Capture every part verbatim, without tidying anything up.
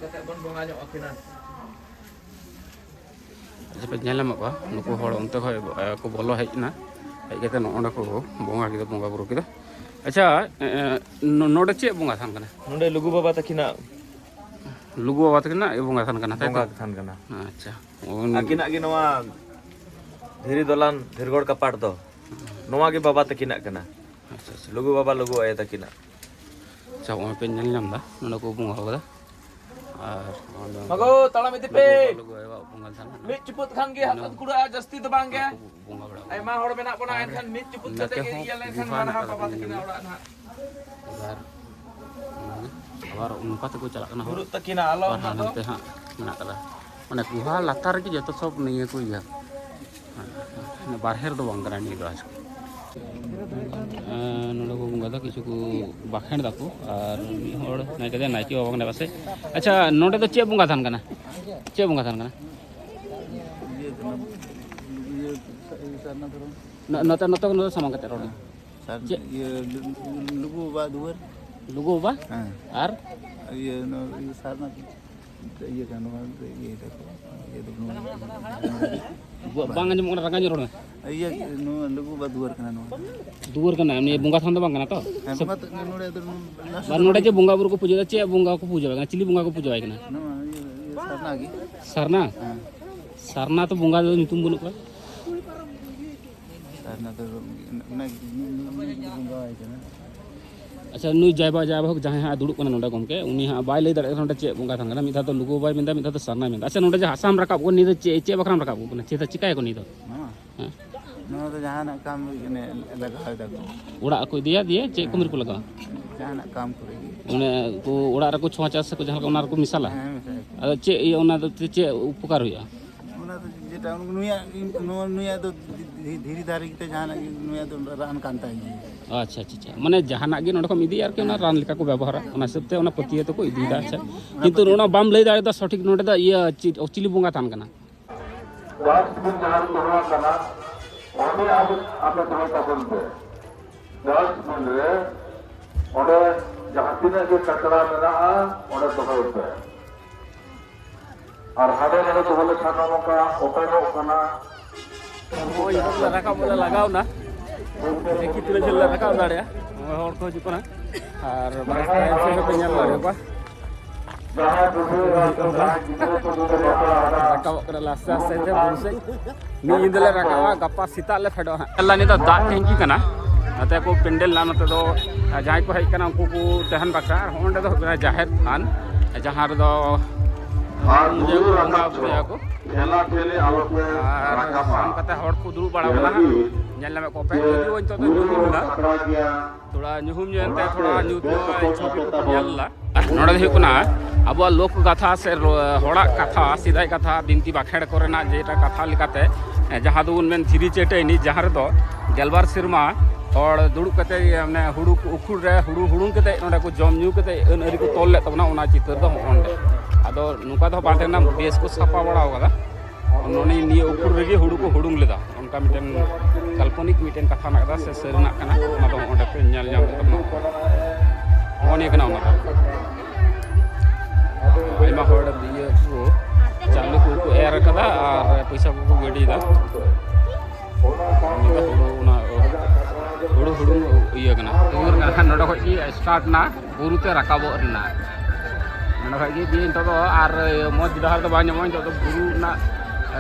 ᱠᱟᱛᱮ ᱵᱚᱱ ᱵᱚᱸᱜᱟ ᱧᱚᱜ ᱟᱹᱠᱤᱱᱟ᱾ ᱟᱪᱪᱷᱟ, ᱯᱮ ᱧᱮᱞ ᱧᱟᱢᱮᱫ ᱠᱚᱣᱟ, ᱱᱩᱠᱩ ᱦᱚᱲ ᱚᱱᱛᱮ ᱠᱷᱚᱱ, ᱮ, ᱠᱚ ᱵᱚᱞᱚ ᱦᱮᱡ ᱮᱱᱟ᱾ ᱦᱮᱡ ᱠᱟᱛᱮ ᱱᱚᱜᱼᱚ ᱱᱚᱸᱰᱮ ᱠᱚ ᱵᱚᱸᱜᱟ ᱠᱮᱫᱟ, ᱵᱚᱸᱜᱟ ᱵᱩᱨᱩ ᱠᱮᱫᱟ᱾ ᱟᱪᱪᱷᱟ, ᱮ, ᱱᱚ-, ᱱᱚᱰᱮ ᱪᱮᱫ ᱵᱚᱸᱜᱟ ᱛᱷᱟᱱ ᱠᱟᱱᱟ? ᱱᱚᱰᱮ ᱞᱩᱜᱩ ᱵᱟᱵᱟ ᱛᱟᱹᱠᱤᱱᱟᱜ ᱞᱩᱜᱩ ᱵᱟᱵᱟ ᱛᱟᱹᱠᱤᱱᱟᱜ ᱵᱚᱸᱜᱟ ᱛᱷᱟᱱ ᱠᱟᱱᱟ, ᱛᱟᱭ ᱛᱚ? ᱵᱚᱸᱜᱟ ᱛᱷᱟᱱ ᱠᱟᱱᱟ᱾ ᱟᱪᱪᱷᱟ᱾ ᱩᱱ- ᱟᱹᱠᱤᱱᱟᱜ ᱜᱮ ᱱᱚᱣᱟ ᱫᱷᱤᱨᱤ ᱫᱚᱞᱟᱱ ᱫᱷᱤᱨᱜᱚᱲ ᱠᱟᱯᱟᱴ ᱫᱚ ᱱᱚᱣᱟ ᱜᱮ ᱵᱟᱵᱟ ᱛᱟᱹᱠᱤᱱᱟᱜ ᱠᱟᱱᱟ᱾ ᱟᱪᱪᱷᱟ, ᱟᱪᱪᱷᱟ᱾ ᱞᱩᱜᱩ ᱵᱟᱵᱟ, ᱞᱩᱜᱩ ᱟᱭᱳ ᱛᱟᱹᱠᱤᱱᱟᱜ᱾ ᱟᱪᱪᱷᱟ, ᱱᱚᱜᱼᱚᱭ ᱯᱮ ᱧᱮᱞ ᱧᱟᱢ ᱮᱫᱟ, ᱱᱚᱰᱮ ᱠᱚ ᱵᱚᱸᱜᱟ ᱟᱠᱟᱫᱟ᱾ ᱟᱨ ᱱᱚᱣᱟ ᱫᱚ ᱢᱟᱜᱳ, ᱛᱟᱲᱟᱢ ᱤᱫᱤ ᱯᱮ᱾ ᱞᱩᱜᱩ ᱵᱟᱵᱟ, ᱞᱩᱜᱩ ᱟᱭᱳᱣᱟᱜ ᱵᱚᱸᱜᱟ ᱛᱷᱟᱱ ᱠᱟᱱᱟ᱾ ᱢᱤᱫ ᱪᱩᱯᱩᱫ ᱠᱷᱟᱱ ᱜᱮ ᱦᱟᱛ ᱠᱩᱲᱟᱹᱜᱼᱟ, ᱡᱟᱹᱥᱛᱤ ᱫᱚ ᱵᱟᱝ ᱜᱮ᱾ ᱵᱚᱸᱜᱟ ᱵᱟᱲᱟ ᱟᱭᱢᱟ ᱦᱚᱲ ᱢᱮᱱᱟᱜ ᱵᱚᱱᱟ, ᱟᱨ ᱮᱱᱠᱷᱟᱱ ᱢᱤᱫ ᱪᱩᱯᱩᱫ ᱱᱟᱛᱮ ᱠᱟᱛᱮ ᱜᱮ ᱦᱚᱸ ᱤᱭᱟᱹ ᱞᱮᱱᱠᱷᱟᱱ ᱜᱩᱦᱟ ᱢᱟ ᱱᱟᱦᱟᱜ ᱢᱮᱱᱟᱜ ᱵᱟᱵᱟ ᱛᱟᱵᱚᱱᱟ᱾ ᱛᱟᱹᱠᱤᱱᱟᱜ ᱚᱲᱟᱜ ᱱᱟᱦᱟᱜ᱾ ᱟᱵᱟᱨ ᱚᱱᱟᱜᱮ, ᱟᱵᱟᱨ ᱚᱱᱠᱟ ᱛᱮᱠᱚ ᱪᱟᱞᱟᱜ ᱠᱟᱱᱟ ᱦᱚᱲ᱾ ᱫᱩᱲᱩᱵ ᱛᱟᱹᱠᱤᱱᱟ, ᱟᱞᱚ ᱟᱵᱟᱨ ᱚᱱᱟ ᱫᱚ᱾ ᱦᱟᱱᱛᱮ ᱦᱟᱸᱜ ᱢᱮᱱᱟᱜ ᱠᱟᱫᱟ, ᱚᱱᱮ ᱜᱩᱦᱟ ᱞᱟᱛᱟᱨ ᱨᱮᱜᱮ ᱡᱚᱛᱚ ᱥᱚᱵ ᱱᱤᱭᱟᱹ ᱠᱚ ᱤᱭᱟᱹ᱾ ᱵᱟᱨᱦᱮ ᱨᱮᱫᱚ ᱵᱟᱝ ᱠᱟᱱᱟ ᱱᱤᱭᱟᱹ ᱫᱚ ᱟᱨᱠᱤ᱾ ᱮᱸ, ᱱᱚᱰᱮ ᱠᱚ ᱵᱚᱸᱜᱟᱭᱫᱟ, ᱠᱤᱪᱷᱩ ᱠᱚ ᱵᱟᱠᱷᱮᱲ ᱫᱟᱠᱚ, ᱟᱨ ᱢᱤᱫ ᱦᱚᱲ ᱱᱟᱭᱠᱮ ᱫᱚ, ᱱᱟᱭᱠᱮ ᱵᱟᱵᱟ ᱠᱟᱱᱟᱭ ᱯᱟᱥᱮᱡ᱾ ᱟᱪᱪᱷᱟ, ᱱᱚᱰᱮ ᱫᱚ ᱪᱮᱫ ᱵᱚᱸᱜᱟ ᱛᱷᱟᱱ ᱠᱟᱱᱟ? ᱪᱮᱫ ᱵᱚᱸᱜᱟ ᱛᱷᱟᱱ ᱠᱟᱱᱟ? ᱤᱭᱟᱹ ᱠᱟᱱᱟ, ᱤᱭᱟᱹ ᱥᱟᱨᱱᱟ ᱫᱷᱚᱨᱚᱢ᱾ ᱱᱚ-, ᱱᱚᱛᱮ, ᱱᱚᱛᱮ, ᱱᱚᱛᱮ ᱥᱟᱢᱟᱝ ᱠᱟᱛᱮ ᱨᱚᱲ ᱢᱮ᱾ ᱥᱟᱨ-, ᱪᱮᱫ? ᱤᱭᱟᱹ ᱞᱩ-, ᱞᱩᱜᱩ ᱵᱟᱵᱟ ᱫᱩᱣᱟᱹᱨ᱾ ᱞᱩᱜᱩ ᱵᱟᱵᱟ? ᱦᱮᱸ᱾ ᱟᱨ? ᱤᱭᱟᱹ, ᱱᱚᱣᱟ ᱤᱭᱟᱹ ᱥᱟᱨᱱᱟ ᱤᱭᱟᱹ ᱠᱟᱱᱟ, ᱱᱚᱣᱟ ᱫᱚ ᱤᱭᱟᱹᱭ ᱫᱟᱠᱚ, ᱤᱭᱟᱹ ᱫᱚ ᱱᱚᱣᱟ ᱵᱟ-, ᱵᱟᱝ ᱟᱸᱡᱚᱢᱚᱜ ᱠᱟᱱᱟ, ᱨᱟᱸᱜᱟᱣ ᱧᱚᱜ ᱨᱚᱲ ᱢᱮ᱾ ᱤᱭᱟᱹ, ᱱᱚᱣᱟ ᱞᱩᱜᱩ ᱵᱟᱵᱟ ᱫᱩᱣᱟᱹᱨ ᱠᱟᱱᱟ ᱱᱚᱣᱟ ᱫᱚ᱾ ᱫᱩᱣᱟᱹᱨ ᱠᱟᱱᱟ, ᱮᱢᱱᱤ ᱵᱚᱸᱜᱟ ᱛᱷᱟᱱ ᱫᱚ ᱵᱟᱝ ᱠᱟᱱᱟ ᱛᱚ? ᱦᱮᱸ, ᱥᱮ ᱵᱚᱸᱜᱟ ᱛᱷᱟᱱ ᱱᱚᱰᱮ ᱫᱚ ᱵᱟᱝ᱾ ᱪᱮᱫ ᱵᱚᱸᱜᱟ ᱠᱚ ᱯᱩᱡᱟᱹᱭᱟ? ᱪᱤᱞᱤ ᱵᱚᱸᱜᱟ ᱠᱚ ᱯᱩᱡᱟᱹᱣᱟᱭ ᱠᱟᱱᱟ? ᱪᱤᱞᱤ ᱵᱚᱸᱜᱟ ᱠᱚ ᱯᱩᱡᱟᱹᱣᱟᱭ ᱠᱟᱱᱟ? ᱱᱚᱣᱟ ᱤᱭᱟᱹ, ᱤᱭᱟᱹ ᱥᱟᱨᱱᱟ ᱜᱮ᱾ ᱥᱟᱨᱱᱟ? ᱦᱮᱸ᱾ ᱥᱟᱨᱱᱟ ᱛᱚ ᱵᱚᱸᱜᱟ ᱫᱚ ᱧᱩᱛᱩᱢ ᱵᱟᱹᱱᱩᱜ ᱠᱚᱣᱟ᱾ ᱥᱟᱨᱱᱟ ᱫᱚ ᱚᱱᱟ ᱵᱚᱸᱜᱟ ᱟᱭ ᱠᱟᱱᱟ᱾ ᱟᱪᱪᱷᱟ, ᱱᱩᱭ ᱡᱟᱭ ᱵᱟ-, ᱡᱟᱭ ᱵᱟ ᱦᱳᱠ, ᱡᱟᱦᱟᱸᱭ ᱦᱟᱸᱜ ᱫᱩᱲᱩᱵ ᱠᱟᱱᱟ ᱱᱚᱰᱮ ᱜᱚᱢᱠᱮ, ᱩᱱᱤ ᱦᱟᱸᱜ ᱵᱟᱭ ᱞᱟᱹᱭ ᱫᱟᱲᱮᱭᱟᱜ ᱠᱟᱱᱟ ᱱᱚᱰᱮ ᱪᱮᱫ ᱵᱚᱸᱜᱟ ᱛᱷᱟᱱ ᱠᱟᱱᱟ᱾ ᱢᱤᱫ ᱫᱷᱟᱣ ᱫᱚ ᱞᱩᱜᱩ ᱵᱟᱵᱟᱭ ᱢᱮᱱᱫᱟ, ᱢᱤᱫ ᱫᱷᱟᱣ ᱫᱚ ᱥᱟᱨᱱᱟᱭ ᱢᱮᱱᱫᱟ᱾ ᱟᱪᱪᱷᱟ, ᱱᱚᱰᱮ ᱡᱟᱦᱟᱸ ᱦᱟᱥᱟᱢ ᱨᱟᱠᱟᱵ ᱠᱚᱣᱟ, ᱱᱤᱭᱟᱹ ᱫᱚ ᱪᱮᱫ, ᱪᱮᱫ ᱵᱟᱠᱷᱨᱟᱢ ᱨᱟᱠᱟᱵ ᱠᱚ ᱠᱟᱱᱟ? ᱪᱮᱫ, ᱪᱤᱠᱟᱹᱭᱟᱠᱚ ᱱᱤᱭᱟᱹ ᱫᱚ? ᱱᱚᱣᱟ? ᱦᱮᱸ? ᱱᱚᱣᱟ ᱫᱚ ᱡᱟᱦᱟᱱᱟᱜ ᱠᱟᱹᱢᱤ ᱨᱮ ᱞᱟᱜᱟᱣ ᱫᱟᱠᱚ᱾ ᱚᱲᱟᱜ ᱠᱚ ᱤᱫᱤᱭᱟ, ᱫᱤᱭᱮ ᱪᱮᱫ ᱠᱟᱹᱢᱤ ᱨᱮᱠᱚ ᱞᱟᱜᱟᱣᱟ? ᱡᱟᱦᱟᱱᱟᱜ ᱠᱟᱢ ᱠᱚᱨᱮ ᱜᱮ᱾ ᱚᱱᱮ ᱠᱚ ᱚᱲᱟᱜ ᱨᱮᱠᱚ ᱪᱷᱚᱸᱪᱟ ᱥᱮ ᱠᱚ ᱡᱟᱦᱟᱸ ᱞᱮᱠᱟ, ᱚᱱᱟ ᱨᱮᱠᱚ ᱢᱮᱥᱟᱞᱟ? ᱦᱮᱸ, ᱢᱮᱥᱟᱭᱟᱠᱚ᱾ ᱟᱫᱚ ᱪᱮᱫ ᱤᱭᱟᱹ, ᱚᱱᱟ ᱫᱚ ᱪᱮᱫ ᱩᱯᱚᱠᱟᱨ ᱦᱩᱭᱩᱜᱼᱟ? ᱚᱱᱟ ᱫᱚ ᱡᱮᱴᱟ ᱱᱩᱭᱟᱜ, ᱱᱚᱣᱟ, ᱱᱩᱭᱟᱜ ᱫᱚ ᱫᱷᱤ-, ᱫᱷᱤᱨᱤ ᱫᱟᱨᱮ ᱜᱮᱛᱮ ᱡᱟᱦᱟᱱᱟᱜ ᱜᱮ, ᱱᱩᱭᱟᱜ ᱫᱚ ᱨᱟᱱ ᱠᱟᱱ ᱛᱟᱭ ᱜᱮᱭᱟ᱾ ᱟᱪᱪᱷᱟ, ᱟᱪᱪᱷᱟ, ᱟᱪᱪᱷᱟ᱾ ᱢᱟᱱᱮ ᱡᱟᱦᱟᱱᱟᱜ ᱜᱮ ᱱᱚᱰᱮ ᱠᱷᱚᱱ ᱤᱫᱤᱭᱟ ᱟᱨᱠᱤ, ᱚᱱᱟ ᱨᱟᱱ ᱞᱮᱠᱟ ᱠᱚ ᱵᱮᱵᱚᱦᱟᱨᱟ, ᱚᱱᱟ ᱦᱤᱥᱟᱹᱵ ᱛᱮ ᱚᱱᱟ ᱯᱟᱹᱛᱭᱟᱹᱣ ᱛᱮᱠᱚ ᱤᱫᱤᱭᱮᱫᱟ᱾ ᱟᱪᱪᱷᱟ, ᱚᱱᱟ ᱠᱤᱱᱛᱩ ᱯᱟᱹᱛᱭᱟᱹᱣ᱾ ᱚᱱᱟ ᱵᱟᱢ ᱞᱟᱹᱭ ᱫᱟᱲᱮᱭᱟᱫᱟ ᱥᱚᱴᱷᱤᱠ, ᱱᱚᱰᱮ ᱫᱚ ᱤᱭᱟᱹ ᱪᱮᱫ, ᱪᱤᱞᱤ ᱵᱚᱸᱜᱟ ᱛᱷᱟᱱ ᱠᱟᱱᱟ? ᱰᱟᱥᱴᱵᱤᱱ ᱡᱟᱦᱟᱸ ᱫᱚᱦᱚ ᱠᱟᱱᱟ, ᱚᱸᱰᱮ ᱟᱵᱚ, ᱟᱯᱮ ᱫᱚᱦᱚ ᱠᱟᱵᱚᱱ ᱯᱮ᱾ ᱰᱟᱥᱴᱵᱤᱱ ᱨᱮ ᱚᱸᱰᱮ ᱡᱟᱦᱟᱸ ᱛᱤᱱᱟᱹᱜ ᱜᱮ ᱠᱟᱪᱲᱟ ᱢᱮᱱᱟᱜᱼᱟ, ᱚᱸᱰᱮ ᱫᱚᱦᱚᱭ ᱯᱮ᱾ ᱟᱨ ᱦᱟᱸᱰᱮ ᱱᱟᱰᱮ ᱫᱚᱦᱚ ᱞᱮᱠᱷᱟᱱ ᱱᱚᱜᱼᱚ ᱱᱚᱝᱠᱟ ᱚᱴᱚᱢᱚᱜ ᱠᱟᱱᱟ᱾ ᱱᱚᱜᱼᱚᱭ ᱱᱤᱛᱚᱜ ᱞᱮ ᱨᱟᱠᱟᱵ ᱞᱮ ᱞᱟᱜᱟᱣ ᱮᱱᱟ᱾ ᱫᱮᱠᱷᱤ ᱛᱤᱱᱟᱹᱜ ᱡᱷᱟᱹᱞ ᱞᱮ ᱨᱟᱠᱟᱵ ᱫᱟᱲᱮᱭᱟᱜᱼᱟ᱾ ᱱᱚᱜᱼᱚᱭ ᱦᱚᱲ ᱠᱚ ᱦᱤᱡᱩᱜ ᱠᱟᱱᱟ ᱟᱨ ᱵᱟᱨᱦᱮ ᱥᱮᱫ ᱯᱮ ᱧᱮᱞ ᱫᱟᱲᱮᱭᱟᱠᱚᱣᱟ᱾ ᱨᱟᱠᱟᱵᱚᱜ ᱠᱟᱱᱟᱞᱮ ᱟᱥᱛᱮ ᱟᱥᱛᱮ ᱛᱮ ᱵᱩᱨᱩ ᱥᱮᱫ᱾ ᱢᱤᱫ ᱧᱤᱫᱟᱹ ᱞᱮ ᱨᱟᱠᱟᱵᱟ, ᱜᱟᱯᱟ ᱥᱮᱛᱟᱜ ᱞᱮ ᱯᱷᱮᱰᱚᱜᱼᱟ ᱦᱟᱸᱜ᱾ ᱧᱮᱞ ᱫᱟ, ᱱᱤᱛᱚᱜ ᱫᱟᱜ ᱴᱮᱝᱠᱤ ᱠᱟᱱᱟ, ᱱᱚᱛᱮ ᱠᱚ ᱯᱮᱱᱰᱮᱞ ᱱᱟ, ᱱᱚᱛᱮ ᱫᱚ ᱡᱟᱦᱟᱸᱭ ᱠᱚ ᱦᱮᱡ ᱠᱟᱱᱟ ᱩᱱᱠᱩ ᱠᱚ ᱛᱟᱦᱮᱱ ᱵᱟᱠᱷᱨᱟ᱾ ᱟᱨ ᱦᱚᱸᱜᱼᱚ ᱱᱚᱸᱰᱮ ᱫᱚ ᱦᱩᱭᱩᱜ ᱠᱟᱱᱟ ᱡᱟᱦᱮᱨ ᱛᱷᱟᱱ, ᱡᱟᱦᱟᱸ ᱨᱮᱫᱚ ᱵᱚᱸᱜᱟ ᱵᱩᱨᱩᱭᱟᱠᱚ᱾ ᱟᱨ ᱥᱟᱢ ᱠᱟᱛᱮ ᱦᱚᱲ ᱠᱚ ᱫᱩᱲᱩᱵ ᱵᱟᱲᱟ ᱠᱟᱱᱟ ᱦᱟᱸᱜ, ᱧᱮᱞ ᱧᱟᱢᱮᱫ ᱠᱚᱣᱟ ᱯᱮ᱾ ᱡᱩᱫᱤ ᱦᱚᱭᱛᱳ ᱫᱚ ᱧᱩᱦᱩᱢ ᱮᱱᱟ, ᱛᱷᱚᱲᱟ ᱧᱩᱦᱩᱢ ᱧᱚᱜ ᱮᱱᱛᱮ ᱛᱷᱚᱲᱟ ᱧᱩᱛ ᱧᱚᱜ ᱪᱷᱚᱵᱤ ᱠᱚᱠᱚ ᱧᱮᱞ ᱞᱮᱫᱟ᱾ ᱱᱚᱰᱮ ᱫᱚ ᱦᱩᱭᱩᱜ ᱠᱟᱱᱟ ᱟᱵᱚᱣᱟᱜ ᱞᱳᱠ ᱠᱟᱛᱷᱟ ᱥᱮ ᱨᱚ-, ᱦᱚᱲᱟᱜ ᱠᱟᱛᱷᱟ, ᱥᱮᱫᱟᱭ ᱠᱟᱛᱷᱟ, ᱵᱤᱱᱛᱤ ᱵᱟᱠᱷᱮᱲ ᱠᱚᱨᱮᱱᱟᱜ ᱡᱮᱴᱟ ᱠᱟᱛᱷᱟ ᱞᱮᱠᱟᱛᱮ, ᱮ, ᱡᱟᱦᱟᱸ ᱫᱚᱵᱚᱱ ᱢᱮᱱ ᱫᱷᱤᱨᱤ ᱪᱟᱹᱴᱟᱹᱭᱱᱤ, ᱡᱟᱦᱟᱸ ᱨᱮᱫᱚ ᱜᱮᱞᱵᱟᱨ ᱥᱮᱨᱢᱟ ᱦᱚᱲ ᱫᱩᱲᱩᱵ ᱠᱟᱛᱮ, ᱮ, ᱢᱟᱱᱮ ᱦᱩᱲᱩ ᱠᱚ ᱩᱠᱷᱩᱲ ᱨᱮ ᱦᱩᱲᱩ ᱦᱩᱲᱩᱝ ᱠᱟᱛᱮ ᱱᱚᱰᱮ ᱠᱚ ᱡᱚᱢ ᱧᱩ ᱠᱟᱛᱮ ᱟᱹᱱ ᱟᱹᱨᱤ ᱠᱚ ᱛᱚᱞ ᱞᱮᱫ ᱛᱟᱵᱚᱱᱟ, ᱚᱱᱟ ᱪᱤᱛᱟᱹᱨ ᱫᱚ ᱦᱚᱸᱜᱼᱚ ᱱᱚᱰᱮ᱾ ᱟᱫᱚ ᱱᱚᱝᱠᱟ ᱫᱚ ᱵᱟᱝ ᱛᱟᱦᱮᱸ ᱠᱟᱱᱟ, ᱵᱮᱥ ᱠᱚ ᱥᱟᱯᱟ ᱵᱟᱲᱟ ᱟᱠᱟᱫᱟ᱾ ᱱᱚᱰᱮ ᱱᱤᱭᱟᱹ ᱩᱠᱷᱩᱲ ᱨᱮᱜᱮ ᱦᱩᱲᱩ ᱠᱚ ᱦᱩᱲᱩᱝ ᱞᱮᱫᱟ, ᱚᱱᱠᱟ ᱢᱤᱫᱴᱮᱱ ᱠᱟᱞᱯᱚᱱᱤᱠ ᱢᱤᱫᱴᱮᱱ ᱠᱟᱛᱷᱟ ᱢᱮᱱᱟᱜ ᱠᱟᱫᱟ ᱥᱮ ᱥᱟᱹᱨᱤᱱᱟᱜ ᱠᱟᱱᱟ, ᱚᱱᱟ ᱫᱚ ᱚᱸᱰᱮ ᱯᱮ ᱧᱮᱞ ᱧᱟᱢ ᱠᱮᱫ ᱛᱟᱵᱚᱱᱟ᱾ ᱱᱚᱜᱼᱚ ᱱᱤᱭᱟᱹ ᱠᱟᱱᱟ ᱚᱱᱟ ᱫᱚ᱾ ᱟᱭᱢᱟ ᱦᱚᱲ ᱤᱭᱟᱹ ᱠᱚ ᱪᱟᱣᱞᱮ ᱠᱚᱠᱚ ᱮᱨ ᱠᱟᱫᱟ ᱟᱨ ᱯᱚᱭᱥᱟ ᱠᱚᱠᱚ ᱜᱤᱰᱤᱭᱮᱫᱟ᱾ ᱱᱤᱭᱟᱹ ᱫᱚ ᱦᱩᱲᱩ, ᱚᱱᱟ ᱦᱩᱲᱩ ᱦᱩᱲᱩᱝ ᱤᱭᱟᱹ ᱠᱟᱱᱟ, ᱛᱩᱢᱟᱹᱞ ᱠᱟᱱᱟ᱾ ᱱᱚᱰᱮ ᱠᱷᱚᱡ ᱜᱮ ᱥᱴᱟᱨᱴ ᱱᱟ ᱵᱩᱨᱩ ᱛᱮ ᱨᱟᱠᱟᱵᱚᱜ ᱨᱮᱱᱟᱜ᱾ ᱱᱚᱰᱮ ᱠᱷᱚᱡ ᱜᱮ ᱫᱤᱭᱮ ᱱᱤᱛᱚᱜ ᱫᱚ ᱟᱨ ᱢᱚᱡᱽ ᱰᱟᱦᱟᱨ ᱫᱚ ᱵᱟᱝ ᱧᱟᱢᱚᱜᱼᱟ, ᱱᱤᱛᱚᱜ ᱫᱚ ᱵᱩᱨᱩ ᱨᱮᱱᱟᱜ,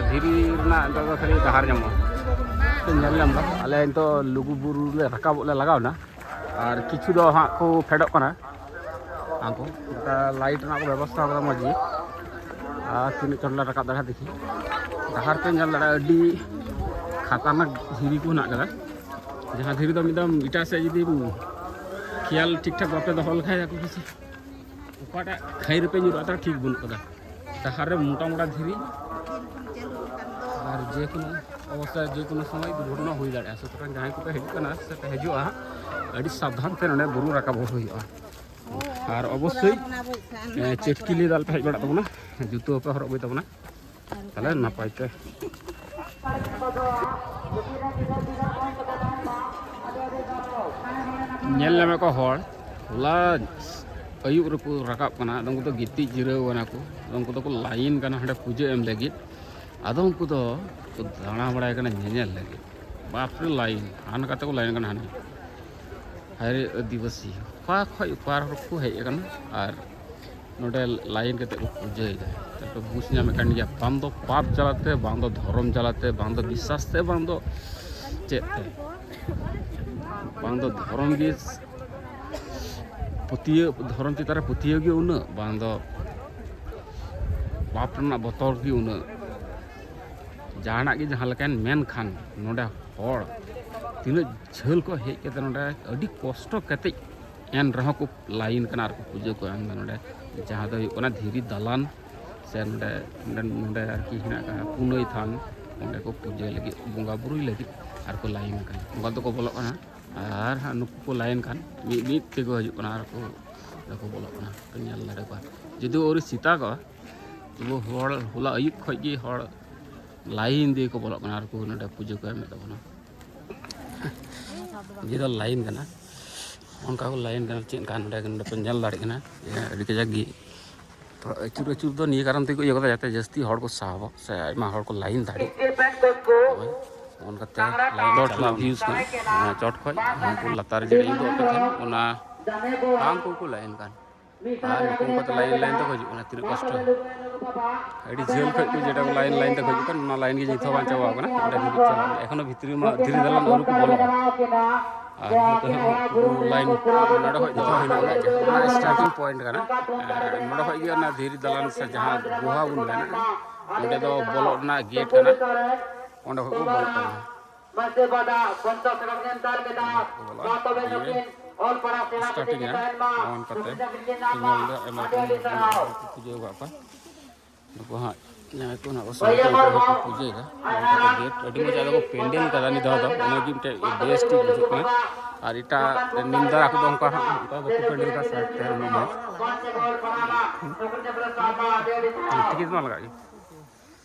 ᱫᱷᱤᱨᱤ ᱨᱮᱱᱟᱜ ᱱᱤᱛᱚᱜ ᱫᱚ ᱠᱷᱟᱹᱞᱤ ᱰᱟᱦᱟᱨ ᱧᱟᱢᱚᱜᱼᱟ᱾ ᱯᱮ ᱧᱮᱞ ᱧᱟᱢ ᱮᱫᱟ, ᱟᱞᱮ ᱱᱤᱛᱚᱜ ᱞᱩᱜᱩ ᱵᱩᱨᱩ ᱞᱮ ᱨᱟᱠᱟᱵᱚᱜ ᱞᱮ ᱞᱟᱜᱟᱣ ᱮᱱᱟ᱾ ᱟᱨ ᱠᱤᱪᱷᱩ ᱫᱚ ᱦᱟᱸᱜ ᱠᱚ ᱯᱷᱮᱰᱚᱜ ᱠᱟᱱᱟ᱾ ᱦᱟᱱᱠᱩ ᱚᱱᱠᱟ ᱞᱟᱭᱤᱴ ᱨᱮᱱᱟᱜ ᱠᱚ ᱵᱮᱵᱚᱥᱛᱷᱟ ᱟᱠᱟᱫᱟ ᱢᱚᱡᱽ ᱜᱮ᱾ ᱟᱨ ᱛᱤᱱᱟᱹᱜ ᱪᱚᱴ ᱞᱮ ᱨᱟᱠᱟᱵ ᱫᱟᱲᱮᱭᱟᱜᱼᱟ ᱫᱮᱠᱷᱤ᱾ ᱰᱟᱦᱟᱨ ᱯᱮ ᱧᱮᱞ ᱫᱟᱲᱮᱭᱟᱜᱼᱟ, ᱟᱹᱰᱤ ᱠᱷᱟᱛᱟᱨᱱᱟᱠ ᱫᱷᱤᱨᱤ ᱠᱚ ᱦᱮᱱᱟᱜ ᱟᱠᱟᱫᱟ᱾ ᱡᱟᱦᱟᱸ ᱫᱷᱤᱨᱤ ᱫᱚ ᱢᱤᱫ ᱫᱚᱢ ᱮᱴᱟᱜ ᱥᱮᱫ ᱡᱩᱫᱤ ᱠᱷᱮᱭᱟᱞ ᱴᱷᱤᱠ ᱴᱷᱟᱠ ᱵᱟᱯᱮ ᱫᱚᱦᱚ ᱞᱮᱠᱷᱟᱡ, ᱟᱠᱚ ᱠᱤᱪᱷᱩ ᱚᱠᱟᱴᱟᱜ ᱠᱷᱟᱹᱭ ᱨᱮᱯᱮ ᱧᱩᱨᱩᱜᱼᱟ, ᱛᱟᱦᱚᱞᱮ ᱴᱷᱤᱠ ᱵᱟᱹᱱᱩᱜ ᱠᱟᱫᱟ᱾ ᱰᱟᱦᱟᱨ ᱨᱮ ᱢᱚᱴᱟ ᱢᱚᱴᱟ ᱫᱷᱤᱨᱤ, ᱟᱨ ᱡᱮᱠᱳᱱᱳ ᱚᱵᱚᱥᱛᱟ, ᱡᱮᱠᱳᱱᱳ ᱥᱚᱢᱚᱭ ᱫᱩᱨᱜᱷᱚᱴᱚᱱᱟ ᱦᱩᱭ ᱫᱟᱲᱮᱭᱟᱜᱼᱟ᱾ ᱥᱩᱛᱚᱨᱟᱝ ᱡᱟᱦᱟᱸᱭ ᱠᱚᱯᱮ ᱦᱤᱡᱩᱜ ᱠᱟᱱᱟ ᱥᱮ ᱯᱮ ᱦᱤᱡᱩᱜᱼᱟ, ᱟᱹᱰᱤ ᱥᱟᱵᱫᱷᱟᱱ ᱛᱮ ᱱᱚᱰᱮ ᱵᱩᱨᱩ ᱨᱟᱠᱟᱵᱚᱜ ᱦᱩᱭᱩᱜᱼᱟ᱾ ᱟᱨ ᱚᱵᱚᱥᱥᱳᱭ, ᱮ, ᱪᱟᱹᱴᱠᱤ ᱞᱟᱹᱭ ᱫᱚ ᱟᱞᱚᱯᱮ ᱦᱮᱡ ᱵᱟᱲᱟᱜ ᱛᱟᱵᱚᱱᱟ, ᱡᱩᱛᱟᱹ ᱦᱚᱸᱯᱮ ᱦᱚᱨᱚᱜ ᱟᱹᱜᱩᱭ ᱛᱟᱵᱚᱱᱟ᱾ ᱛᱟᱦᱞᱮ ᱱᱟᱯᱟᱭ ᱛᱮ ᱧᱮᱞ ᱧᱟᱢᱮᱫ ᱠᱚᱣᱟ ᱦᱚᱲ, ᱦᱚᱞᱟ ᱟᱹᱭᱩᱵ ᱨᱮᱠᱚ ᱨᱟᱠᱟᱵ ᱠᱟᱱᱟ, ᱟᱫᱚ ᱩᱱᱠᱩ ᱫᱚ ᱜᱤᱛᱤᱡ ᱡᱤᱨᱟᱹᱣ ᱠᱟᱱᱟ ᱠᱚ, ᱟᱫᱚ ᱩᱱᱠᱩ ᱫᱚᱠᱚ ᱞᱟᱭᱤᱱ ᱠᱟᱱᱟ ᱦᱟᱸᱰᱮ ᱯᱩᱡᱟᱹ ᱮᱢ ᱞᱟᱹᱜᱤᱫ᱾ ᱟᱫᱚ ᱩᱱᱠᱩ ᱫᱚ ᱠᱚ ᱫᱟᱬᱟ ᱵᱟᱲᱟᱭ ᱠᱟᱱᱟ ᱧᱮᱧᱮᱞ ᱞᱟᱹᱜᱤᱫ᱾ ᱵᱟᱯᱨᱮ, ᱞᱟᱭᱤᱱ ᱦᱟᱱᱟ ᱠᱟᱛᱮ ᱠᱚ ᱞᱟᱭᱤᱱ ᱠᱟᱱᱟ ᱦᱟᱱᱟ᱾ ᱦᱟᱭᱨᱮ ᱟᱹᱫᱤᱵᱟᱹᱥᱤ, ᱚᱠᱟ ᱠᱷᱚᱡ ᱚᱠᱟ ᱦᱚᱲ ᱠᱚ ᱦᱮᱡ ᱟᱠᱟᱱᱟ ᱟᱨ ᱱᱚᱰᱮ ᱞᱟᱭᱤᱱ ᱠᱟᱛᱮ ᱠᱚ ᱯᱩᱡᱟᱹᱭᱮᱫᱟ᱾ ᱛᱟᱨᱯᱚᱨ ᱵᱩᱡᱽ ᱧᱟᱢᱮᱫ ᱠᱟᱱ ᱜᱮᱭᱟ, ᱵᱟᱝ ᱫᱚ ᱯᱟᱯ ᱡᱟᱞᱟᱛᱮ, ᱵᱟᱝ ᱫᱚ ᱫᱷᱚᱨᱚᱢ ᱡᱟᱞᱟᱛᱮ, ᱵᱟᱝ ᱫᱚ ᱵᱤᱥᱥᱟᱥ ᱛᱮ, ᱵᱟᱝ ᱫᱚ ᱪᱮᱫ ᱛᱮ, ᱵᱟᱝ ᱫᱚ ᱫᱷᱚᱨᱚᱢ ᱜᱮ ᱯᱟᱹᱛᱭᱟᱹᱣ, ᱫᱷᱚᱨᱚᱢ ᱪᱮᱛᱟᱱ ᱨᱮ ᱯᱟᱹᱛᱭᱟᱹᱣ ᱜᱮ ᱩᱱᱟᱹᱜ, ᱵᱟᱝ ᱫᱚ ᱯᱟᱯ ᱨᱮᱱᱟᱜ ᱵᱚᱛᱚᱨ ᱜᱮ ᱩᱱᱟᱹᱜ᱾ ᱡᱟᱦᱟᱱᱟᱜ ᱜᱮ ᱡᱟᱦᱟᱸ ᱞᱮᱠᱟᱭ ᱢᱮᱱᱠᱷᱟᱱ, ᱱᱚᱰᱮ ᱦᱚᱲ ᱛᱤᱱᱟᱹᱜ ᱡᱷᱟᱹᱞ ᱠᱚ ᱦᱮᱡ ᱠᱟᱛᱮ ᱱᱚᱰᱮ ᱟᱹᱰᱤ ᱠᱚᱥᱴᱚ ᱠᱟᱛᱮ ᱮᱱ ᱨᱮᱦᱚᱸ ᱠᱚ ᱞᱟᱭᱤᱱ ᱠᱟᱱᱟ ᱟᱨ ᱠᱚ ᱯᱩᱡᱟᱹ ᱠᱚ ᱮᱢ ᱮᱫᱟ ᱱᱚᱰᱮ, ᱡᱟᱦᱟᱸ ᱫᱚ ᱦᱩᱭᱩᱜ ᱠᱟᱱᱟ ᱫᱷᱤᱨᱤ ᱫᱟᱞᱟᱱ ᱥᱮ ᱱᱚᱰᱮ, ᱱᱚᱰᱮ, ᱱᱚᱰᱮ ᱟᱨᱠᱤ ᱦᱮᱱᱟᱜ ᱟᱠᱟᱫ ᱯᱩᱱᱟᱹᱭ ᱛᱷᱟᱱ, ᱚᱸᱰᱮ ᱠᱚ ᱯᱩᱡᱟᱹ ᱞᱟᱹᱜᱤᱫ, ᱵᱚᱸᱜᱟ ᱵᱩᱨᱩᱭ ᱞᱟᱹᱜᱤᱫ ᱟᱨ ᱠᱚ ᱞᱟᱭᱤᱱ ᱟᱠᱟᱱᱟ᱾ ᱵᱚᱸᱜᱟ ᱫᱚᱠᱚ ᱵᱚᱞᱚᱜ ᱠᱟᱱᱟ ᱟᱨ ᱦᱟᱸᱜ ᱱᱩᱠᱩ ᱠᱚ ᱞᱟᱭᱤᱱ ᱠᱟᱱ ᱢᱤᱫ ᱢᱤᱫ ᱛᱮᱠᱚ ᱦᱤᱡᱩᱜ ᱠᱟᱱᱟ ᱟᱨ ᱠᱚ, ᱚᱸᱰᱮ ᱠᱚ ᱵᱚᱞᱚᱜ ᱠᱟᱱᱟ, ᱯᱮ ᱧᱮᱞ ᱫᱟᱲᱮ ᱠᱚᱣᱟ᱾ ᱡᱩᱫᱤ ᱟᱹᱣᱨᱤ ᱥᱮᱛᱟᱜᱚᱜᱼᱟ, ᱛᱚᱵᱩ ᱦᱚᱲ ᱦᱚᱞᱟ ᱟᱹᱭᱩᱵ ᱠᱷᱚᱡ ᱜᱮ ᱦᱚᱲ ᱞᱟᱭᱤᱱ ᱫᱤᱭᱮ ᱠᱚ ᱵᱚᱞᱚᱜ ᱠᱟᱱᱟ ᱟᱨ ᱠᱚ ᱱᱚᱰᱮ ᱯᱩᱡᱟᱹ ᱠᱚ ᱮᱢᱮᱫ ᱛᱟᱵᱚᱱᱟ᱾ ᱱᱤᱭᱟᱹ ᱫᱚ ᱞᱟᱭᱤᱱ ᱠᱟᱱᱟ, ᱚᱱᱠᱟ ᱠᱚ ᱞᱟᱭᱤᱱ ᱠᱟᱱᱟ᱾ ᱪᱮᱫ ᱞᱮᱠᱟ ᱱᱚᱰᱮ, ᱱᱚᱰᱮ ᱯᱮ ᱧᱮᱞ ᱫᱟᱲᱮᱭᱟᱜ ᱠᱟᱱᱟ ᱡᱮ ᱟᱹᱰᱤ ᱠᱟᱡᱟᱠ ᱜᱮ᱾ ᱛᱚ ᱟᱹᱪᱩᱨ ᱟᱹᱪᱩᱨ ᱫᱚ ᱱᱤᱭᱟᱹ ᱠᱟᱨᱚᱱ ᱛᱮᱠᱚ ᱤᱭᱟᱹ ᱠᱟᱫᱟ, ᱡᱟᱛᱮ ᱡᱟᱹᱥᱛᱤ ᱦᱚᱲ ᱠᱚ ᱥᱟᱦᱚᱵᱚᱜ ᱥᱮ ᱟᱭᱢᱟ ᱦᱚᱲ ᱠᱚ ᱞᱟᱭᱤᱱ ᱫᱟᱲᱮᱜ᱾ ᱦᱳᱭ, ᱚᱱᱠᱟᱛᱮ ᱞᱟᱭᱤᱱ ᱫᱚ ᱪᱟᱞᱟᱣ ᱵᱷᱤᱭᱩᱡᱽ ᱠᱟᱱᱟ᱾ ᱚᱱᱟ ᱪᱚᱴ ᱠᱷᱚᱡ ᱩᱱᱠᱩ ᱞᱟᱛᱟᱨ ᱡᱮ ᱞᱟᱭᱤᱱ ᱫᱚ ᱚᱠᱚᱭ ᱴᱷᱮᱱ, ᱚᱱᱟ ᱵᱟᱝ ᱠᱚ ᱠᱚ ᱞᱟᱭᱤᱱ ᱠᱟᱱ᱾ ᱟᱨ ᱱᱩᱠᱩ ᱚᱱᱠᱟᱛᱮ ᱞᱟᱭᱤᱱ ᱞᱟᱭᱤᱱ ᱛᱮᱠᱚ ᱦᱤᱡᱩᱜ ᱠᱟᱱᱟ, ᱛᱤᱱᱟᱹᱜ ᱠᱚᱥᱴᱚ᱾ ᱟᱹᱰᱤ ᱡᱷᱟᱹᱞ ᱠᱷᱚᱡ ᱠᱚ ᱡᱮᱴᱟ ᱠᱚ ᱞᱟᱭᱤᱱ ᱞᱟᱭᱤᱱ ᱛᱮᱠᱚ ᱦᱤᱡᱩᱜ ᱠᱟᱱ, ᱚᱱᱟ ᱞᱟᱭᱤᱱ ᱜᱮ ᱱᱤᱛ ᱦᱚᱸ ᱵᱟᱝ ᱪᱟᱵᱟ ᱟᱠᱟᱱᱟ᱾ ᱚᱸᱰᱮ ᱫᱷᱟᱹᱵᱤᱡ ᱪᱟᱞᱟᱜ ᱠᱟᱱᱟ᱾ ᱮᱠᱷᱚᱱᱳ ᱵᱷᱤᱛᱨᱤ ᱢᱟ ᱫᱷᱤᱨᱤ ᱫᱟᱞᱟᱱ ᱟᱹᱣᱨᱤ ᱠᱚ ᱵᱚᱞᱚᱜᱼᱟ᱾ ᱟᱨ ᱱᱚᱛᱮ ᱦᱚᱸ ᱩᱱᱠᱩ ᱞᱟᱭᱤᱱ ᱱᱚᱰᱮ ᱠᱷᱚᱡ ᱫᱚ ᱦᱮᱱᱟᱜ ᱜᱮᱭᱟ, ᱡᱟᱦᱟᱸ ᱚᱱᱟ ᱥᱴᱟᱨᱴᱤᱝ ᱯᱚᱭᱮᱱᱴ ᱠᱟᱱᱟ᱾ ᱟᱨ ᱱᱚᱰᱮ ᱠᱷᱚᱡ ᱜᱮ ᱚᱱᱟ ᱫᱷᱤᱨᱤ ᱫᱟᱞᱟᱱ ᱥᱮ ᱡᱟᱦᱟᱸ ᱜᱩᱦᱟ ᱵᱚᱱ ᱢᱮᱱᱟ, ᱚᱸᱰᱮ ᱫᱚ ᱵᱚᱞᱚᱜ ᱨᱮᱱᱟᱜ ᱜᱮᱴ ᱠᱟᱱᱟ᱾ ᱚᱸᱰᱮ ᱠᱷᱚᱡ ᱠᱚ ᱵᱚᱞᱚᱜ ᱠᱟᱱᱟ᱾ ᱢᱟᱥᱮ ᱵᱟᱫᱟ ᱯᱚᱧᱪᱟᱥ ᱴᱟᱠᱟ ᱜᱮ ᱮᱢ ᱛᱟᱦᱮᱱ ᱠᱮᱫᱟ᱾ ᱚᱸᱰᱮ ᱠᱷᱚᱡ ᱠᱚ ᱵᱚᱞᱚᱜᱼᱟ᱾ ᱢᱟ ᱛᱚᱵᱮ ᱫᱤᱭᱮ ᱱᱩᱠᱤᱱ ᱚᱞ ᱯᱟᱲᱦᱟᱣ ᱥᱮᱬᱟ ᱠᱟᱛᱮ ᱥᱴᱟᱨᱴᱤᱝ ᱠᱤᱱ ᱮᱱᱟ, ᱛᱟᱦᱮᱱ ᱢᱟ᱾ ᱚᱱ ᱠᱟᱛᱮ ᱥᱩᱵᱤᱫᱷᱟ ᱵᱤᱱ ᱧᱟᱢ ᱢᱟ᱾ ᱧᱮᱞ ᱫᱟ ᱮᱢᱟ ᱟᱹᱰᱤ ᱠᱚ ᱟᱹᱰᱤ ᱥᱟᱨᱦᱟᱣ᱾ ᱠᱚ ᱯᱩᱡᱟᱹ ᱟᱠᱟᱫ ᱠᱚᱣᱟ᱾ ᱱᱩᱠᱩ ᱦᱟᱸᱜ ᱡᱟᱦᱟᱸᱭ ᱠᱚ ᱱᱟᱜ ᱠᱚ ᱥᱚᱢᱚᱭ ᱠᱚ ᱯᱩᱡᱟᱹᱭᱮᱫᱟ, ᱱᱚᱝᱠᱟ ᱠᱚ ᱜᱮᱴ ᱟᱹᱰᱤ ᱢᱚᱡᱽ ᱟᱫᱚ ᱠᱚ ᱯᱮᱱᱰᱮᱞ ᱠᱟᱫᱟ᱾ ᱱᱤᱭᱟᱹ ᱫᱷᱟᱣ ᱫᱚ ᱚᱱᱟ ᱜᱮ ᱢᱤᱫᱴᱮᱡ ᱵᱮᱥ ᱴᱷᱤᱠ ᱵᱩᱡᱷᱟᱹᱜ ᱠᱟᱱᱟ᱾ ᱟᱨ ᱮᱴᱟᱜ ᱱᱤᱢᱫᱟᱨᱟ ᱠᱚᱫᱚ ᱚᱱᱠᱟ ᱦᱟᱸᱜ ᱚᱱᱠᱟ ᱵᱟᱠᱚ ᱯᱮᱱᱰᱮᱞ ᱠᱟᱫᱟ ᱥᱟᱨ ᱛᱮ ᱩᱱᱟᱹᱜ ᱢᱚᱡᱽ᱾ ᱴᱤᱠᱤᱴ ᱢᱟ ᱞᱟᱜᱟᱜ ᱜᱮ᱾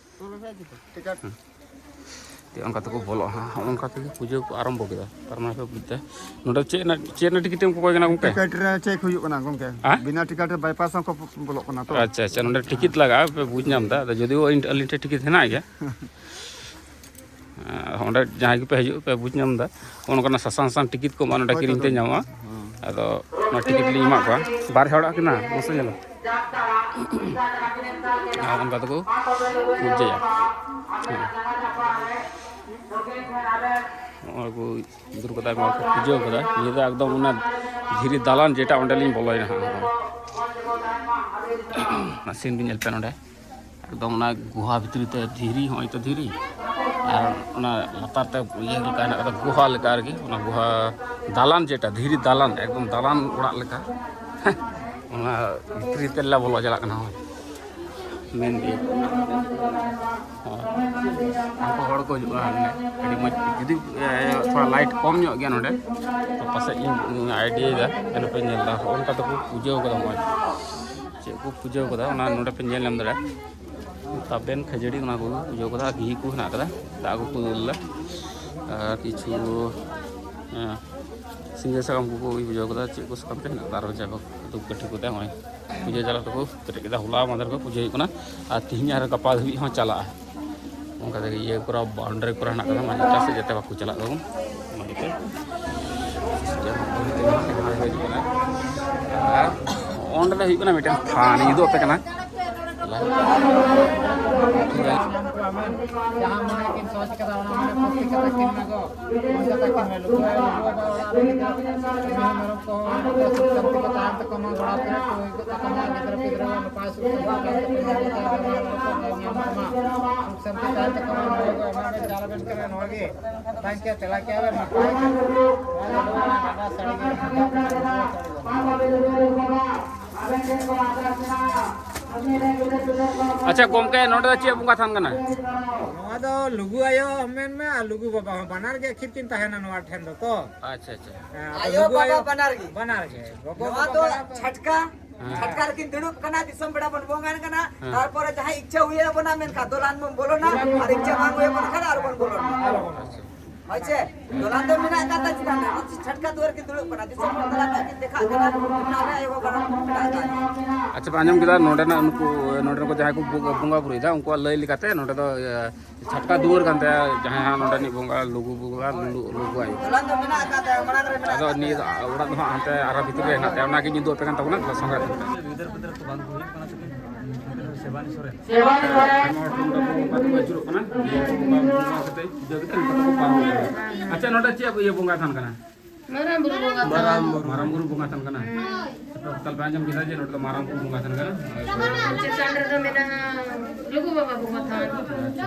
ᱴᱤᱠᱤᱴ᱾ ᱛᱮ ᱚᱱᱠᱟ ᱛᱮᱠᱚ ᱵᱚᱞᱚᱜᱼᱟ ᱦᱟᱸᱜ᱾ ᱚᱱᱠᱟ ᱛᱮᱜᱮ ᱯᱩᱡᱟᱹ ᱠᱚ ᱟᱨᱟᱢᱵᱚ ᱠᱮᱫᱟ᱾ ᱛᱟᱨ ᱢᱟᱱᱮ ᱯᱮ ᱵᱩᱡᱽ ᱫᱟ, ᱱᱚᱰᱮ ᱪᱮᱫ ᱨᱮᱱᱟᱜ, ᱪᱮᱫ ᱨᱮᱱᱟᱜ ᱴᱤᱠᱤᱴ ᱮᱢ ᱠᱚᱠᱚᱭ ᱠᱟᱱᱟ ᱜᱚᱢᱠᱮ? ᱴᱤᱠᱤᱴ ᱨᱮ ᱪᱮᱠ ᱦᱩᱭᱩᱜ ᱠᱟᱱᱟ ᱜᱚᱢᱠᱮ᱾ ᱦᱮᱸ? ᱵᱤᱱᱟ ᱴᱤᱠᱤᱴ ᱨᱮ ᱵᱟᱭᱯᱟᱥ ᱦᱚᱸᱠᱚ ᱵᱚᱞᱚᱜ ᱠᱟᱱᱟ ᱛᱚ᱾ ᱟᱪᱪᱷᱟ, ᱟᱪᱪᱷᱟ, ᱱᱚᱰᱮ ᱴᱤᱠᱤᱴ ᱞᱟᱜᱟᱜᱼᱟ, ᱯᱮ ᱵᱩᱡᱽ ᱧᱟᱢ ᱮᱫᱟ᱾ ᱟᱫᱚ ᱡᱩᱫᱤ ᱟᱹᱞᱤᱧ ᱴᱷᱮᱱ ᱴᱤᱠᱤᱴ ᱦᱮᱱᱟᱜ ᱜᱮᱭᱟ, ᱚᱸᱰᱮ ᱡᱟᱦᱟᱸᱭ ᱜᱮᱯᱮ ᱦᱤᱡᱩᱜ ᱯᱮ, ᱵᱩᱡᱽ ᱧᱟᱢ ᱮᱫᱟ, ᱚᱱᱠᱟᱱᱟᱜ ᱥᱟᱥᱟᱝ ᱥᱟᱥᱟᱝ ᱴᱤᱠᱤᱴ ᱠᱚ ᱮᱢᱟ, ᱱᱚᱰᱮ ᱚᱠᱚᱭ ᱠᱤᱨᱤᱧ ᱠᱚᱫᱚ ᱛᱮ ᱧᱟᱢᱚᱜᱼᱟ᱾ ᱦᱮᱸ᱾ ᱟᱫᱚ ᱚᱱᱟ ᱴᱤᱠᱤᱴ ᱞᱤᱧ ᱮᱢᱟᱜ ᱠᱚᱣᱟ, ᱵᱟᱨ ᱦᱚᱲᱟᱜ ᱠᱟᱱᱟ, ᱢᱟᱥᱮ ᱧᱮᱞᱟ᱾ ᱟᱨ ᱚᱱᱠᱟ ᱛᱮᱠᱚ ᱯᱩᱡᱟᱹᱭᱟ᱾ ᱦᱮᱸ᱾ ᱱᱚᱜᱼᱚᱭ ᱠᱚ ᱫᱩᱨ ᱠᱟᱫᱟ, ᱱᱚᱣᱟ ᱠᱚ ᱯᱩᱡᱟᱹᱣ ᱠᱟᱫᱟ᱾ ᱱᱤᱭᱟᱹ ᱫᱚ ᱮᱠᱫᱚᱢ ᱚᱱᱟ ᱫᱷᱤᱨᱤ ᱫᱟᱞᱟᱱ ᱡᱮᱴᱟ, ᱚᱸᱰᱮ ᱞᱤᱧ ᱵᱚᱞᱚᱭᱮᱱᱟ ᱦᱟᱸᱜ᱾ ᱚᱱᱟ ᱥᱤᱱ ᱵᱤᱱ ᱧᱮᱞ ᱯᱮ ᱱᱚᱸᱰᱮ, ᱮᱠᱫᱚᱢ ᱚᱱᱟ ᱜᱩᱦᱟ ᱵᱷᱤᱛᱨᱤ ᱛᱮ ᱫᱷᱤᱨᱤ, ᱦᱚᱸᱜᱼᱚᱭ ᱛᱚ ᱫᱷᱤᱨᱤ, ᱟᱨ ᱚᱱᱟ ᱞᱟᱛᱟᱨ ᱛᱮ ᱤᱭᱟᱹ ᱞᱮᱠᱟ ᱦᱮᱱᱟᱜ ᱠᱟᱫᱟ, ᱜᱩᱦᱟ ᱞᱮᱠᱟ ᱟᱨᱠᱤ᱾ ᱚᱱᱟ ᱜᱩᱦᱟ ᱫᱟᱞᱟᱱ ᱡᱮᱴᱟ, ᱫᱷᱤᱨᱤ ᱫᱟᱞᱟᱱ, ᱮᱠᱫᱚᱢ ᱫᱟᱞᱟᱱ ᱚᱲᱟᱜ ᱞᱮᱠᱟ᱾ ᱚᱱᱟ ᱵᱷᱤᱛᱨᱤ ᱛᱮᱞᱮ ᱵᱚᱞᱚ ᱪᱟᱞᱟᱜ ᱠᱟᱱᱟ᱾ ᱦᱳᱭ, ᱢᱮᱱ ᱜᱮ᱾ ᱦᱳᱭ᱾ ᱩᱱᱠᱩ ᱦᱚᱲ ᱠᱚ ᱦᱤᱡᱩᱜᱼᱟ ᱦᱟᱸᱰᱮ᱾ ᱟᱹᱰᱤ ᱢᱚᱡᱽ᱾ ᱡᱩᱫᱤ, ᱮ, ᱛᱷᱚᱲᱟ ᱞᱟᱭᱤᱴ ᱠᱚᱢ ᱧᱚᱜ ᱜᱮᱭᱟ ᱱᱚᱰᱮ, ᱛᱚ ᱯᱟᱥᱮᱡ ᱤᱧ ᱟᱭᱰᱤᱭᱟᱭᱮᱫᱟ᱾ ᱡᱮᱱᱚ ᱯᱮ ᱧᱮᱞ ᱮᱫᱟ, ᱦᱚᱸᱜᱼᱚ ᱱᱚᱝᱠᱟ ᱛᱮᱠᱚ ᱯᱩᱡᱟᱹᱣ ᱠᱟᱫᱟ᱾ ᱱᱚᱜᱼᱚᱭ ᱪᱮᱫ ᱠᱚ ᱯᱩᱡᱟᱹᱣ ᱠᱟᱫᱟ, ᱚᱱᱟ ᱱᱚᱰᱮ ᱯᱮ ᱧᱮᱞ ᱧᱟᱢ ᱫᱟᱲᱮᱭᱟᱜᱼᱟ᱾ ᱛᱟᱵᱮᱱ, ᱠᱷᱟᱹᱡᱟᱹᱲᱤ, ᱚᱱᱟ ᱠᱚ ᱯᱩᱡᱟᱹᱣ ᱠᱟᱫᱟ᱾ ᱜᱷᱤ ᱠᱚ ᱦᱮᱱᱟᱜ ᱠᱟᱫᱟ, ᱫᱟᱜ ᱠᱚᱠᱚ ᱫᱩᱞ ᱮᱫᱟ, ᱟᱨ ᱠᱤᱪᱷᱩ, ᱦᱮᱸ, ᱥᱤᱸᱜᱟᱹ ᱥᱟᱠᱟᱢ ᱠᱚᱠᱚ ᱯᱩᱡᱟᱹᱣ ᱠᱟᱫᱟ᱾ ᱪᱮᱫ ᱠᱚ ᱥᱟᱠᱟᱢ ᱪᱚ ᱦᱮᱱᱟᱜ ᱠᱟᱫᱟ, ᱟᱨᱚ ᱡᱟᱭᱦᱳᱠ ᱫᱷᱩᱯ ᱠᱟᱹᱴᱷᱤ ᱠᱚᱛᱮ ᱱᱚᱜᱼᱚᱭ ᱯᱩᱡᱟᱹ ᱪᱟᱞᱟᱜ ᱛᱟᱠᱚ ᱯᱮᱨᱮᱡ ᱠᱮᱫᱟ᱾ ᱦᱚᱞᱟ ᱢᱟᱫᱷᱮᱨ ᱠᱷᱚᱱ ᱯᱩᱡᱟᱹ ᱦᱩᱭᱩᱜ ᱠᱟᱱᱟ, ᱟᱨ ᱛᱤᱦᱤᱧ ᱟᱨ ᱜᱟᱯᱟ ᱫᱷᱟᱹᱵᱤᱡ ᱦᱚᱸ ᱪᱟᱞᱟᱜᱼᱟ᱾ ᱚᱱᱠᱟ ᱛᱮᱜᱮ ᱤᱭᱟᱹ ᱠᱚᱨᱟ, ᱵᱟᱣᱩᱱᱰᱟᱨᱤ ᱠᱚᱨᱟ ᱦᱮᱱᱟᱜ ᱠᱟᱫᱟ, ᱢᱟᱱᱮ ᱮᱴᱟᱜ ᱥᱮᱫ ᱡᱟᱛᱮ ᱵᱟᱠᱚ ᱪᱟᱞᱟᱜ ᱛᱟᱵᱚᱱ, ᱚᱱᱟ ᱤᱭᱟᱹᱛᱮ᱾ ᱟᱨ ᱚᱸᱰᱮ ᱫᱚ ᱦᱩᱭᱩᱜ ᱠᱟᱱᱟ ᱢᱤᱫᱴᱮᱱ ᱛᱷᱟᱱ, ᱩᱫᱩᱜ ᱟᱯᱮ ᱠᱟᱱᱟ᱾ ᱡᱟᱦᱟᱸ ᱢᱚᱱᱮ ᱠᱤᱱ ᱥᱚᱦᱚᱡ ᱠᱟᱫᱟ, ᱚᱱᱟ ᱢᱚᱱᱮ ᱯᱷᱩᱨᱛᱤ ᱠᱟᱛᱮ ᱠᱤᱱ ᱢᱮ ᱜᱚ᱾ ᱚᱱᱠᱟ ᱛᱟᱹᱠᱤᱱ ᱢᱮ, ᱞᱩᱜᱩ ᱟᱭᱳ, ᱞᱩᱜᱩ ᱵᱟᱵᱟ ᱚᱲᱟᱜ ᱨᱮ ᱜᱤᱫᱽᱨᱟᱹ, ᱢᱤᱦᱩ ᱢᱮᱨᱚᱢ ᱠᱚᱦᱚᱸ ᱱᱚᱝᱠᱟ ᱥᱩᱠ ᱥᱟᱱᱛᱤ ᱠᱚ ᱛᱟᱦᱮᱱ ᱛᱟᱠᱚ ᱢᱟ, ᱜᱚᱲᱟ ᱯᱮᱨᱮᱡ ᱠᱚ ᱦᱩᱭ ᱠᱚᱜ ᱛᱟᱠᱚ ᱢᱟ, ᱜᱤᱫᱽᱨᱟᱹ ᱯᱤᱫᱽᱨᱟᱹ ᱱᱟᱯᱟᱭ ᱥᱩᱠ ᱥᱟᱱᱛᱤ ᱛᱟᱦᱮᱱ ᱛᱟᱠᱚ ᱢᱟ, ᱜᱤᱫᱽᱨᱟᱹ ᱯᱤᱫᱽᱨᱟᱹ ᱱᱟᱯᱟᱭ ᱥᱩᱠ ᱥᱟᱱᱛᱤ ᱛᱟᱦᱮᱱ ᱛᱟᱠᱚ ᱢᱟ, ᱱᱚᱣᱟ ᱜᱮ ᱟᱭᱢᱟ ᱵᱮᱥ ᱡᱟᱦᱟᱸ ᱵᱮᱱ ᱠᱟᱱᱟ, ᱱᱚᱣᱟ ᱜᱮ ᱵᱟᱝ ᱠᱮ ᱛᱮᱞᱟ ᱠᱮᱭᱟ ᱵᱮᱱ ᱱᱟᱯᱟᱭ ᱜᱮ᱾ ᱱᱚᱣᱟ ᱜᱮ ᱱᱚᱣᱟ ᱜᱟᱰᱟ ᱥᱟᱹᱲᱤ ᱜᱮ᱾ ᱟᱪᱪᱷᱟ ᱜᱚᱢᱠᱮ, ᱱᱚᱰᱮ ᱫᱚ ᱪᱮᱫ ᱵᱚᱸᱜᱟ ᱛᱷᱟᱱ ᱠᱟᱱᱟ? ᱱᱚᱣᱟ ᱫᱚ ᱞᱩᱜᱩ ᱟᱭᱳ ᱢᱮᱱ ᱢᱮ ᱟᱨ ᱞᱩᱜᱩ ᱵᱟᱵᱟ ᱦᱚᱸ, ᱵᱟᱱᱟᱨ ᱜᱮ ᱟᱹᱠᱷᱤᱨ ᱠᱤᱱ ᱛᱟᱦᱮᱱᱟ ᱱᱚᱣᱟ ᱴᱷᱮᱱ ᱫᱚ ᱛᱚ᱾ ᱟᱪᱪᱷᱟ, ᱟᱪᱪᱷᱟ᱾ ᱦᱮᱸ, ᱟᱫᱚ ᱟᱭᱳ ᱞᱩᱜᱩ ᱵᱟᱵᱟ ᱟᱭᱳ ᱵᱟᱱᱟᱨ ᱜᱮ᱾ ᱵᱟᱱᱟᱨ ᱜᱮ᱾ ᱜᱚᱜᱚ ᱱᱚᱣᱟ ᱵᱟᱵᱟ ᱫᱚ ᱵᱟᱱᱟᱨ ᱜᱮ᱾ ᱪᱷᱟᱴᱠᱟ, ᱪᱷᱟᱴᱠᱟ ᱨᱮᱠᱤᱱ ᱫᱩᱲᱩᱵ ᱠᱟᱱᱟ, ᱫᱤᱥᱚᱢ ᱯᱮᱲᱟ ᱵᱚᱱ ᱵᱚᱸᱜᱟᱱ ᱠᱟᱱᱟ᱾ ᱦᱮᱸ᱾ ᱛᱟᱨᱯᱚᱨᱮ ᱡᱟᱦᱟᱸᱭ ᱤᱪᱪᱷᱟᱹ ᱦᱩᱭ ᱟᱵᱚᱱᱟ, ᱢᱮᱱᱠᱷᱟᱱ ᱫᱚᱞᱟᱱ ᱵᱚᱱ ᱵᱚᱞᱚᱱᱟ, ᱟᱨ ᱤᱪᱪᱷᱟᱹ ᱵᱟᱝ ᱦᱩᱭ ᱟᱵᱚᱱ ᱠᱷᱟᱱ ᱟᱨ ᱵᱚᱱ ᱵᱚᱞᱚᱱᱟ᱾ ᱦᱳᱭ ᱪᱮ? ᱫᱚᱞᱟᱱ ᱫᱚ ᱢᱮᱱᱟᱜ ᱟᱠᱟᱫ ᱛᱟᱭ ᱪᱮᱛᱟᱱ ᱨᱮ, ᱪᱷᱟᱴᱠᱟ ᱫᱩᱣᱟᱹᱨ ᱠᱤᱱ ᱫᱩᱲᱩᱵ ᱠᱟᱱᱟ, ᱫᱤᱥᱚᱢ ᱦᱚᱲ ᱫᱚᱞᱟᱱ ᱨᱮ ᱠᱤᱱ ᱫᱮᱠᱷᱟᱜ ᱠᱟᱱᱟ, ᱢᱮᱱᱟᱜ ᱞᱮ ᱟᱭᱳ ᱵᱟᱵᱟ ᱦᱚᱸ ᱢᱮᱱᱟᱜ ᱟᱠᱟᱫ ᱞᱮᱭᱟ᱾ ᱟᱪᱪᱷᱟ, ᱯᱮ ᱟᱸᱡᱚᱢ ᱠᱮᱫᱟ, ᱱᱚᱰᱮᱱᱟᱜ ᱱᱩᱠᱩ, ᱱᱚᱰᱮ ᱨᱮᱱ ᱠᱚ ᱡᱟᱦᱟᱸᱭ ᱠᱚ ᱵᱚᱸᱜᱟ ᱵᱩᱨᱩᱭᱮᱫᱟ, ᱩᱱᱠᱩᱣᱟᱜ ᱞᱟᱹᱭ ᱞᱮᱠᱟᱛᱮ ᱱᱚᱰᱮ ᱫᱚ, ᱤᱭᱟᱹ, ᱪᱷᱟᱴᱠᱟ ᱫᱩᱣᱟᱹᱨ ᱠᱟᱱ ᱛᱟᱭᱟ, ᱡᱟᱦᱟᱸᱭ ᱦᱟᱸᱜ ᱱᱚᱰᱮᱱᱤᱡ ᱵᱚᱸᱜᱟ ᱞᱩᱜᱩ ᱵᱚᱸᱜᱟ, ᱞᱩ-, ᱞᱩᱜᱩ ᱟᱭᱳ᱾ ᱫᱚᱞᱟᱱ ᱫᱚ ᱢᱮᱱᱟᱜ ᱟᱠᱟᱫ ᱛᱟᱭᱟ, ᱢᱟᱲᱟᱝ ᱨᱮ ᱢᱮᱱᱟᱜ ᱟᱫᱚ ᱟᱠᱟᱫ ᱱᱤᱭᱟᱹ ᱛᱟᱭᱟ᱾ ᱫᱚ ᱚᱲᱟᱜ ᱫᱚ ᱦᱟᱸᱜ ᱦᱟᱱᱛᱮ ᱟᱨᱦᱚᱸ ᱵᱷᱤᱛᱤᱨ ᱨᱮ ᱦᱮᱱᱟᱜ ᱛᱟᱭᱟ, ᱚᱱᱟᱜᱤᱧ ᱩᱫᱩᱜ ᱟᱯᱮ ᱠᱟᱱ ᱛᱟᱵᱚᱱᱟ, ᱛᱟᱦᱞᱮ ᱥᱚᱸᱜᱮ ᱛᱮ᱾ ᱜᱤᱫᱟᱹᱨ ᱯᱤᱫᱟᱹᱨ ᱠᱚ ᱵᱟᱝ ᱠᱚ ᱦᱩᱭᱩᱜ ᱠᱟᱱᱟ ᱛᱟᱠᱚ, ᱥᱮᱵᱟᱱᱤ ᱥᱚᱨᱮᱱ᱾ ᱟᱭᱢᱟ ᱦᱚᱲ ᱴᱷᱮᱱ ᱫᱚ ᱵᱚᱸᱜᱟ ᱠᱚ ᱟᱹᱪᱩᱨᱚᱜ ᱠᱟᱱᱟ, ᱱᱤᱭᱟᱹ ᱠᱚ ᱵᱚᱸᱜᱟ ᱵᱩᱨᱩ ᱠᱟᱛᱮ ᱯᱩᱡᱟᱹ ᱠᱟᱛᱮ ᱱᱤᱛᱚᱜ ᱫᱚᱠᱚ ᱯᱟᱨᱚᱢ ᱠᱟᱱᱟ᱾ ᱟᱪᱪᱷᱟ, ᱱᱚᱰᱮ ᱪᱮᱫ ᱤᱭᱟᱹ ᱵᱚᱸᱜᱟ ᱛᱷᱟᱱ ᱠᱟᱱᱟ? ᱢᱟᱨᱟᱝ ᱵᱩᱨᱩ ᱵᱚᱸᱜᱟ ᱛᱷᱟᱱ᱾ ᱢᱟᱨᱟᱝ ᱵᱩᱨᱩ ᱵᱚᱸᱜᱟ ᱛᱷᱟᱱ ᱠᱟᱱᱟ᱾ ᱦᱳᱭ᱾ ᱛᱟᱦᱞᱮ ᱯᱮ ᱟᱸᱡᱚᱢ ᱠᱮᱫᱟ ᱡᱮ ᱱᱚᱰᱮ ᱫᱚ ᱢᱟᱨᱟᱝ ᱵᱩᱨᱩ ᱵᱚᱸᱜᱟ ᱛᱷᱟᱱ ᱠᱟᱱᱟ᱾ ᱪᱮᱛᱟᱱ ᱨᱮᱫᱚ ᱢᱮᱱᱟᱜᱼᱟ ᱞᱩᱜᱩ ᱵᱟᱵᱟ ᱵᱚᱸᱜᱟ ᱛᱷᱟᱱ᱾ ᱟᱪᱪᱷᱟ, ᱟᱪᱪᱷᱟ᱾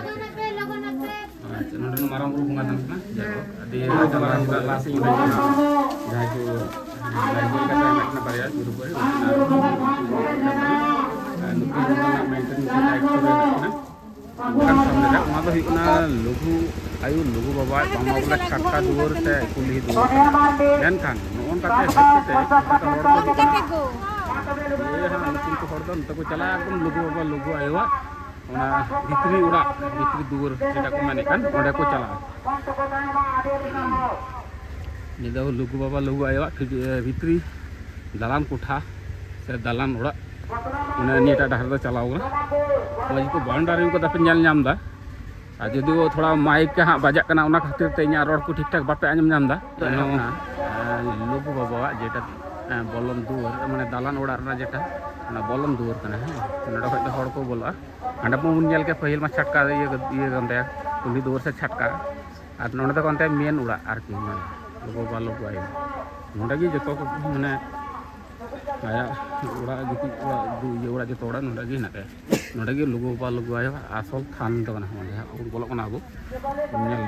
ᱟᱪᱪᱷᱟ, ᱱᱚᱰᱮ ᱫᱚ ᱢᱟᱨᱟᱝ ᱵᱩᱨᱩ ᱵᱚᱸᱜᱟ ᱛᱷᱟᱱ ᱠᱟᱱᱟ᱾ ᱦᱮᱸ᱾ ᱟᱹᱰᱤ ᱟᱹᱰᱤ ᱢᱟᱨᱟᱝ ᱵᱚᱸᱜᱟ ᱞᱟᱦᱟ ᱥᱮᱫ ᱚᱸᱰᱮ ᱠᱟᱱᱟ᱾ ᱡᱟᱦᱟᱸᱭ ᱠᱚ ᱞᱟᱭᱵᱨᱮᱨᱤ ᱠᱟᱛᱮ ᱢᱮᱱᱟᱜ ᱠᱤᱱᱟ ᱵᱟᱨᱭᱟ ᱜᱩᱨᱩ ᱠᱚ, ᱩᱱᱠᱤᱱ ᱱᱩᱠᱤᱱ ᱱᱚᱰᱮᱱᱟᱜ ᱢᱮᱱᱴᱮᱱ ᱫᱟᱭᱤᱛᱛᱚ ᱨᱮ ᱢᱮᱱᱟᱜ ᱠᱤᱱᱟ᱾ ᱚᱱᱠᱟᱱ ᱥᱟᱢᱱᱮ ᱨᱮ ᱚᱱᱟ ᱫᱚ ᱦᱩᱭᱩᱜ ᱠᱟᱱᱟ ᱞᱩᱜᱩ ᱟᱭᱳ, ᱞᱩᱜᱩ ᱵᱟᱵᱟ ᱵᱟᱝᱢᱟ ᱵᱚᱞᱮ ᱪᱷᱟᱴᱠᱟ ᱫᱩᱣᱟᱹᱨ ᱥᱮ ᱠᱩᱞᱦᱤ ᱫᱩᱣᱟᱹᱨ ᱠᱟᱱᱟ᱾ ᱢᱮᱱᱠᱷᱟᱱ ᱱᱚᱜᱼᱚ ᱱᱚᱝᱠᱟ ᱛᱮ ᱦᱮᱡ ᱠᱟᱛᱮ ᱱᱚᱝᱠᱟ ᱦᱚᱲ ᱠᱚ ᱤᱭᱟᱹ ᱦᱟᱸᱜ ᱱᱩᱠᱩ ᱠᱚ ᱦᱚᱲ ᱫᱚ ᱱᱚᱛᱮ ᱠᱚ ᱪᱟᱞᱟᱜᱼᱟ, ᱮᱠᱫᱚᱢ ᱞᱩᱜᱩ ᱵᱟᱵᱟ, ᱞᱩᱜᱩ ᱟᱭᱳᱣᱟᱜ ᱚᱱᱟ ᱵᱷᱤᱛᱨᱤ ᱚᱲᱟᱜ, ᱵᱷᱤᱛᱨᱤ ᱫᱩᱣᱟᱹᱨ ᱡᱮᱴᱟ ᱠᱚ ᱢᱮᱱᱮᱫ ᱠᱟᱱ, ᱚᱸᱰᱮ ᱠᱚ ᱪᱟᱞᱟᱜᱼᱟ᱾ ᱱᱤᱭᱟᱹ ᱫᱚ ᱞᱩᱜᱩ ᱵᱟᱵᱟ, ᱞᱩᱜᱩ ᱟᱭᱳᱣᱟᱜ ᱵᱷᱤᱛ-, ᱵᱷᱤᱛᱨᱤ ᱫᱟᱞᱟᱱ ᱠᱚᱴᱷᱟ ᱥᱮ ᱫᱟᱞᱟᱱ ᱚᱲᱟᱜ, ᱚᱱᱮ ᱱᱤᱭᱟᱹᱴᱟᱜ ᱰᱟᱦᱟᱨ ᱫᱚ ᱪᱟᱞᱟᱣ ᱠᱟᱱᱟ᱾ ᱱᱚᱜᱼᱚᱭ ᱡᱮ ᱠᱚ boundary ᱠᱟᱫᱟ ᱯᱮ ᱧᱮᱞ ᱧᱟᱢ ᱮᱫᱟ, ᱟᱨ ᱡᱩᱫᱤ ᱛᱷᱚᱲᱟ ᱢᱟᱭᱤᱠ ᱦᱟᱸᱜ ᱵᱟᱡᱟᱜ ᱠᱟᱱᱟ, ᱚᱱᱟ ᱠᱷᱟᱹᱛᱤᱨ ᱛᱮ ᱤᱧᱟᱹᱜ ᱨᱚᱲ ᱠᱚ ᱴᱷᱤᱠ ᱴᱷᱟᱠ ᱵᱟᱯᱮ ᱟᱸᱡᱚᱢ ᱧᱟᱢ ᱮᱫᱟ᱾ ᱱᱚᱣᱟ, ᱮᱸ, ᱞᱩᱜᱩ ᱵᱟᱵᱟᱣᱟᱜ ᱡᱮᱴᱟ, ᱮᱸ, ᱵᱚᱞᱚᱱ ᱫᱩᱣᱟᱹᱨ, ᱢᱟᱱᱮ ᱫᱟᱞᱟᱱ ᱚᱲᱟᱜ ᱨᱮᱱᱟᱜ ᱡᱮᱴᱟ, ᱚᱱᱟ ᱵᱚᱞᱚᱱ ᱫᱩᱣᱟᱹᱨ ᱠᱟᱱᱟ, ᱦᱮᱸ, ᱱᱚᱰᱮ ᱠᱷᱚᱡ ᱫᱚ ᱦᱚᱲ ᱠᱚ ᱵᱚᱞᱚᱜᱼᱟ᱾ ᱦᱟᱸᱰᱮ ᱵᱚᱱ ᱧᱮᱞ ᱠᱮᱫ ᱯᱟᱹᱦᱤᱞ ᱢᱟ ᱪᱷᱟᱴᱠᱟ ᱤᱭᱟᱹ, ᱤᱭᱟᱹ ᱠᱟᱱ ᱛᱟᱭᱟ, ᱠᱩᱞᱦᱤ ᱫᱩᱣᱟᱹᱨ ᱥᱮ ᱪᱷᱟᱴᱠᱟ, ᱟᱨ ᱱᱚᱰᱮ ᱫᱚ ᱠᱟᱱ ᱛᱟᱭᱟ ᱢᱮᱱ ᱚᱲᱟᱜ ᱟᱨᱠᱤ, ᱢᱟᱱᱮ ᱞᱩᱜᱩ ᱵᱟᱵᱟ, ᱞᱩᱜᱩ ᱟᱭᱳ᱾ ᱱᱚᱰᱮ ᱜᱮ ᱡᱚᱛᱚ ᱠᱚ, ᱢᱟᱱᱮ ᱟᱭᱟᱜ ᱚᱲᱟᱜ, ᱜᱤᱛᱤᱡ ᱚᱲᱟᱜ, ᱤᱭᱟᱹ ᱚᱲᱟᱜ, ᱡᱚᱛᱚ ᱚᱲᱟᱜ ᱱᱚᱰᱮ ᱜᱮ ᱦᱮᱱᱟᱜ ᱛᱟᱭᱟ᱾ ᱱᱚᱰᱮ ᱜᱮ ᱞᱩᱜᱩ ᱵᱟᱵᱟ, ᱞᱩᱜᱩ ᱟᱭᱳ ᱟᱥᱚᱞ ᱛᱷᱟᱱ ᱫᱚ ᱠᱟᱱᱟ᱾ ᱚᱸᱰᱮ ᱦᱟᱸᱜ ᱵᱚᱱ ᱵᱚᱞᱚᱜ ᱠᱟᱱᱟ ᱟᱵᱚ, ᱧᱮᱞ᱾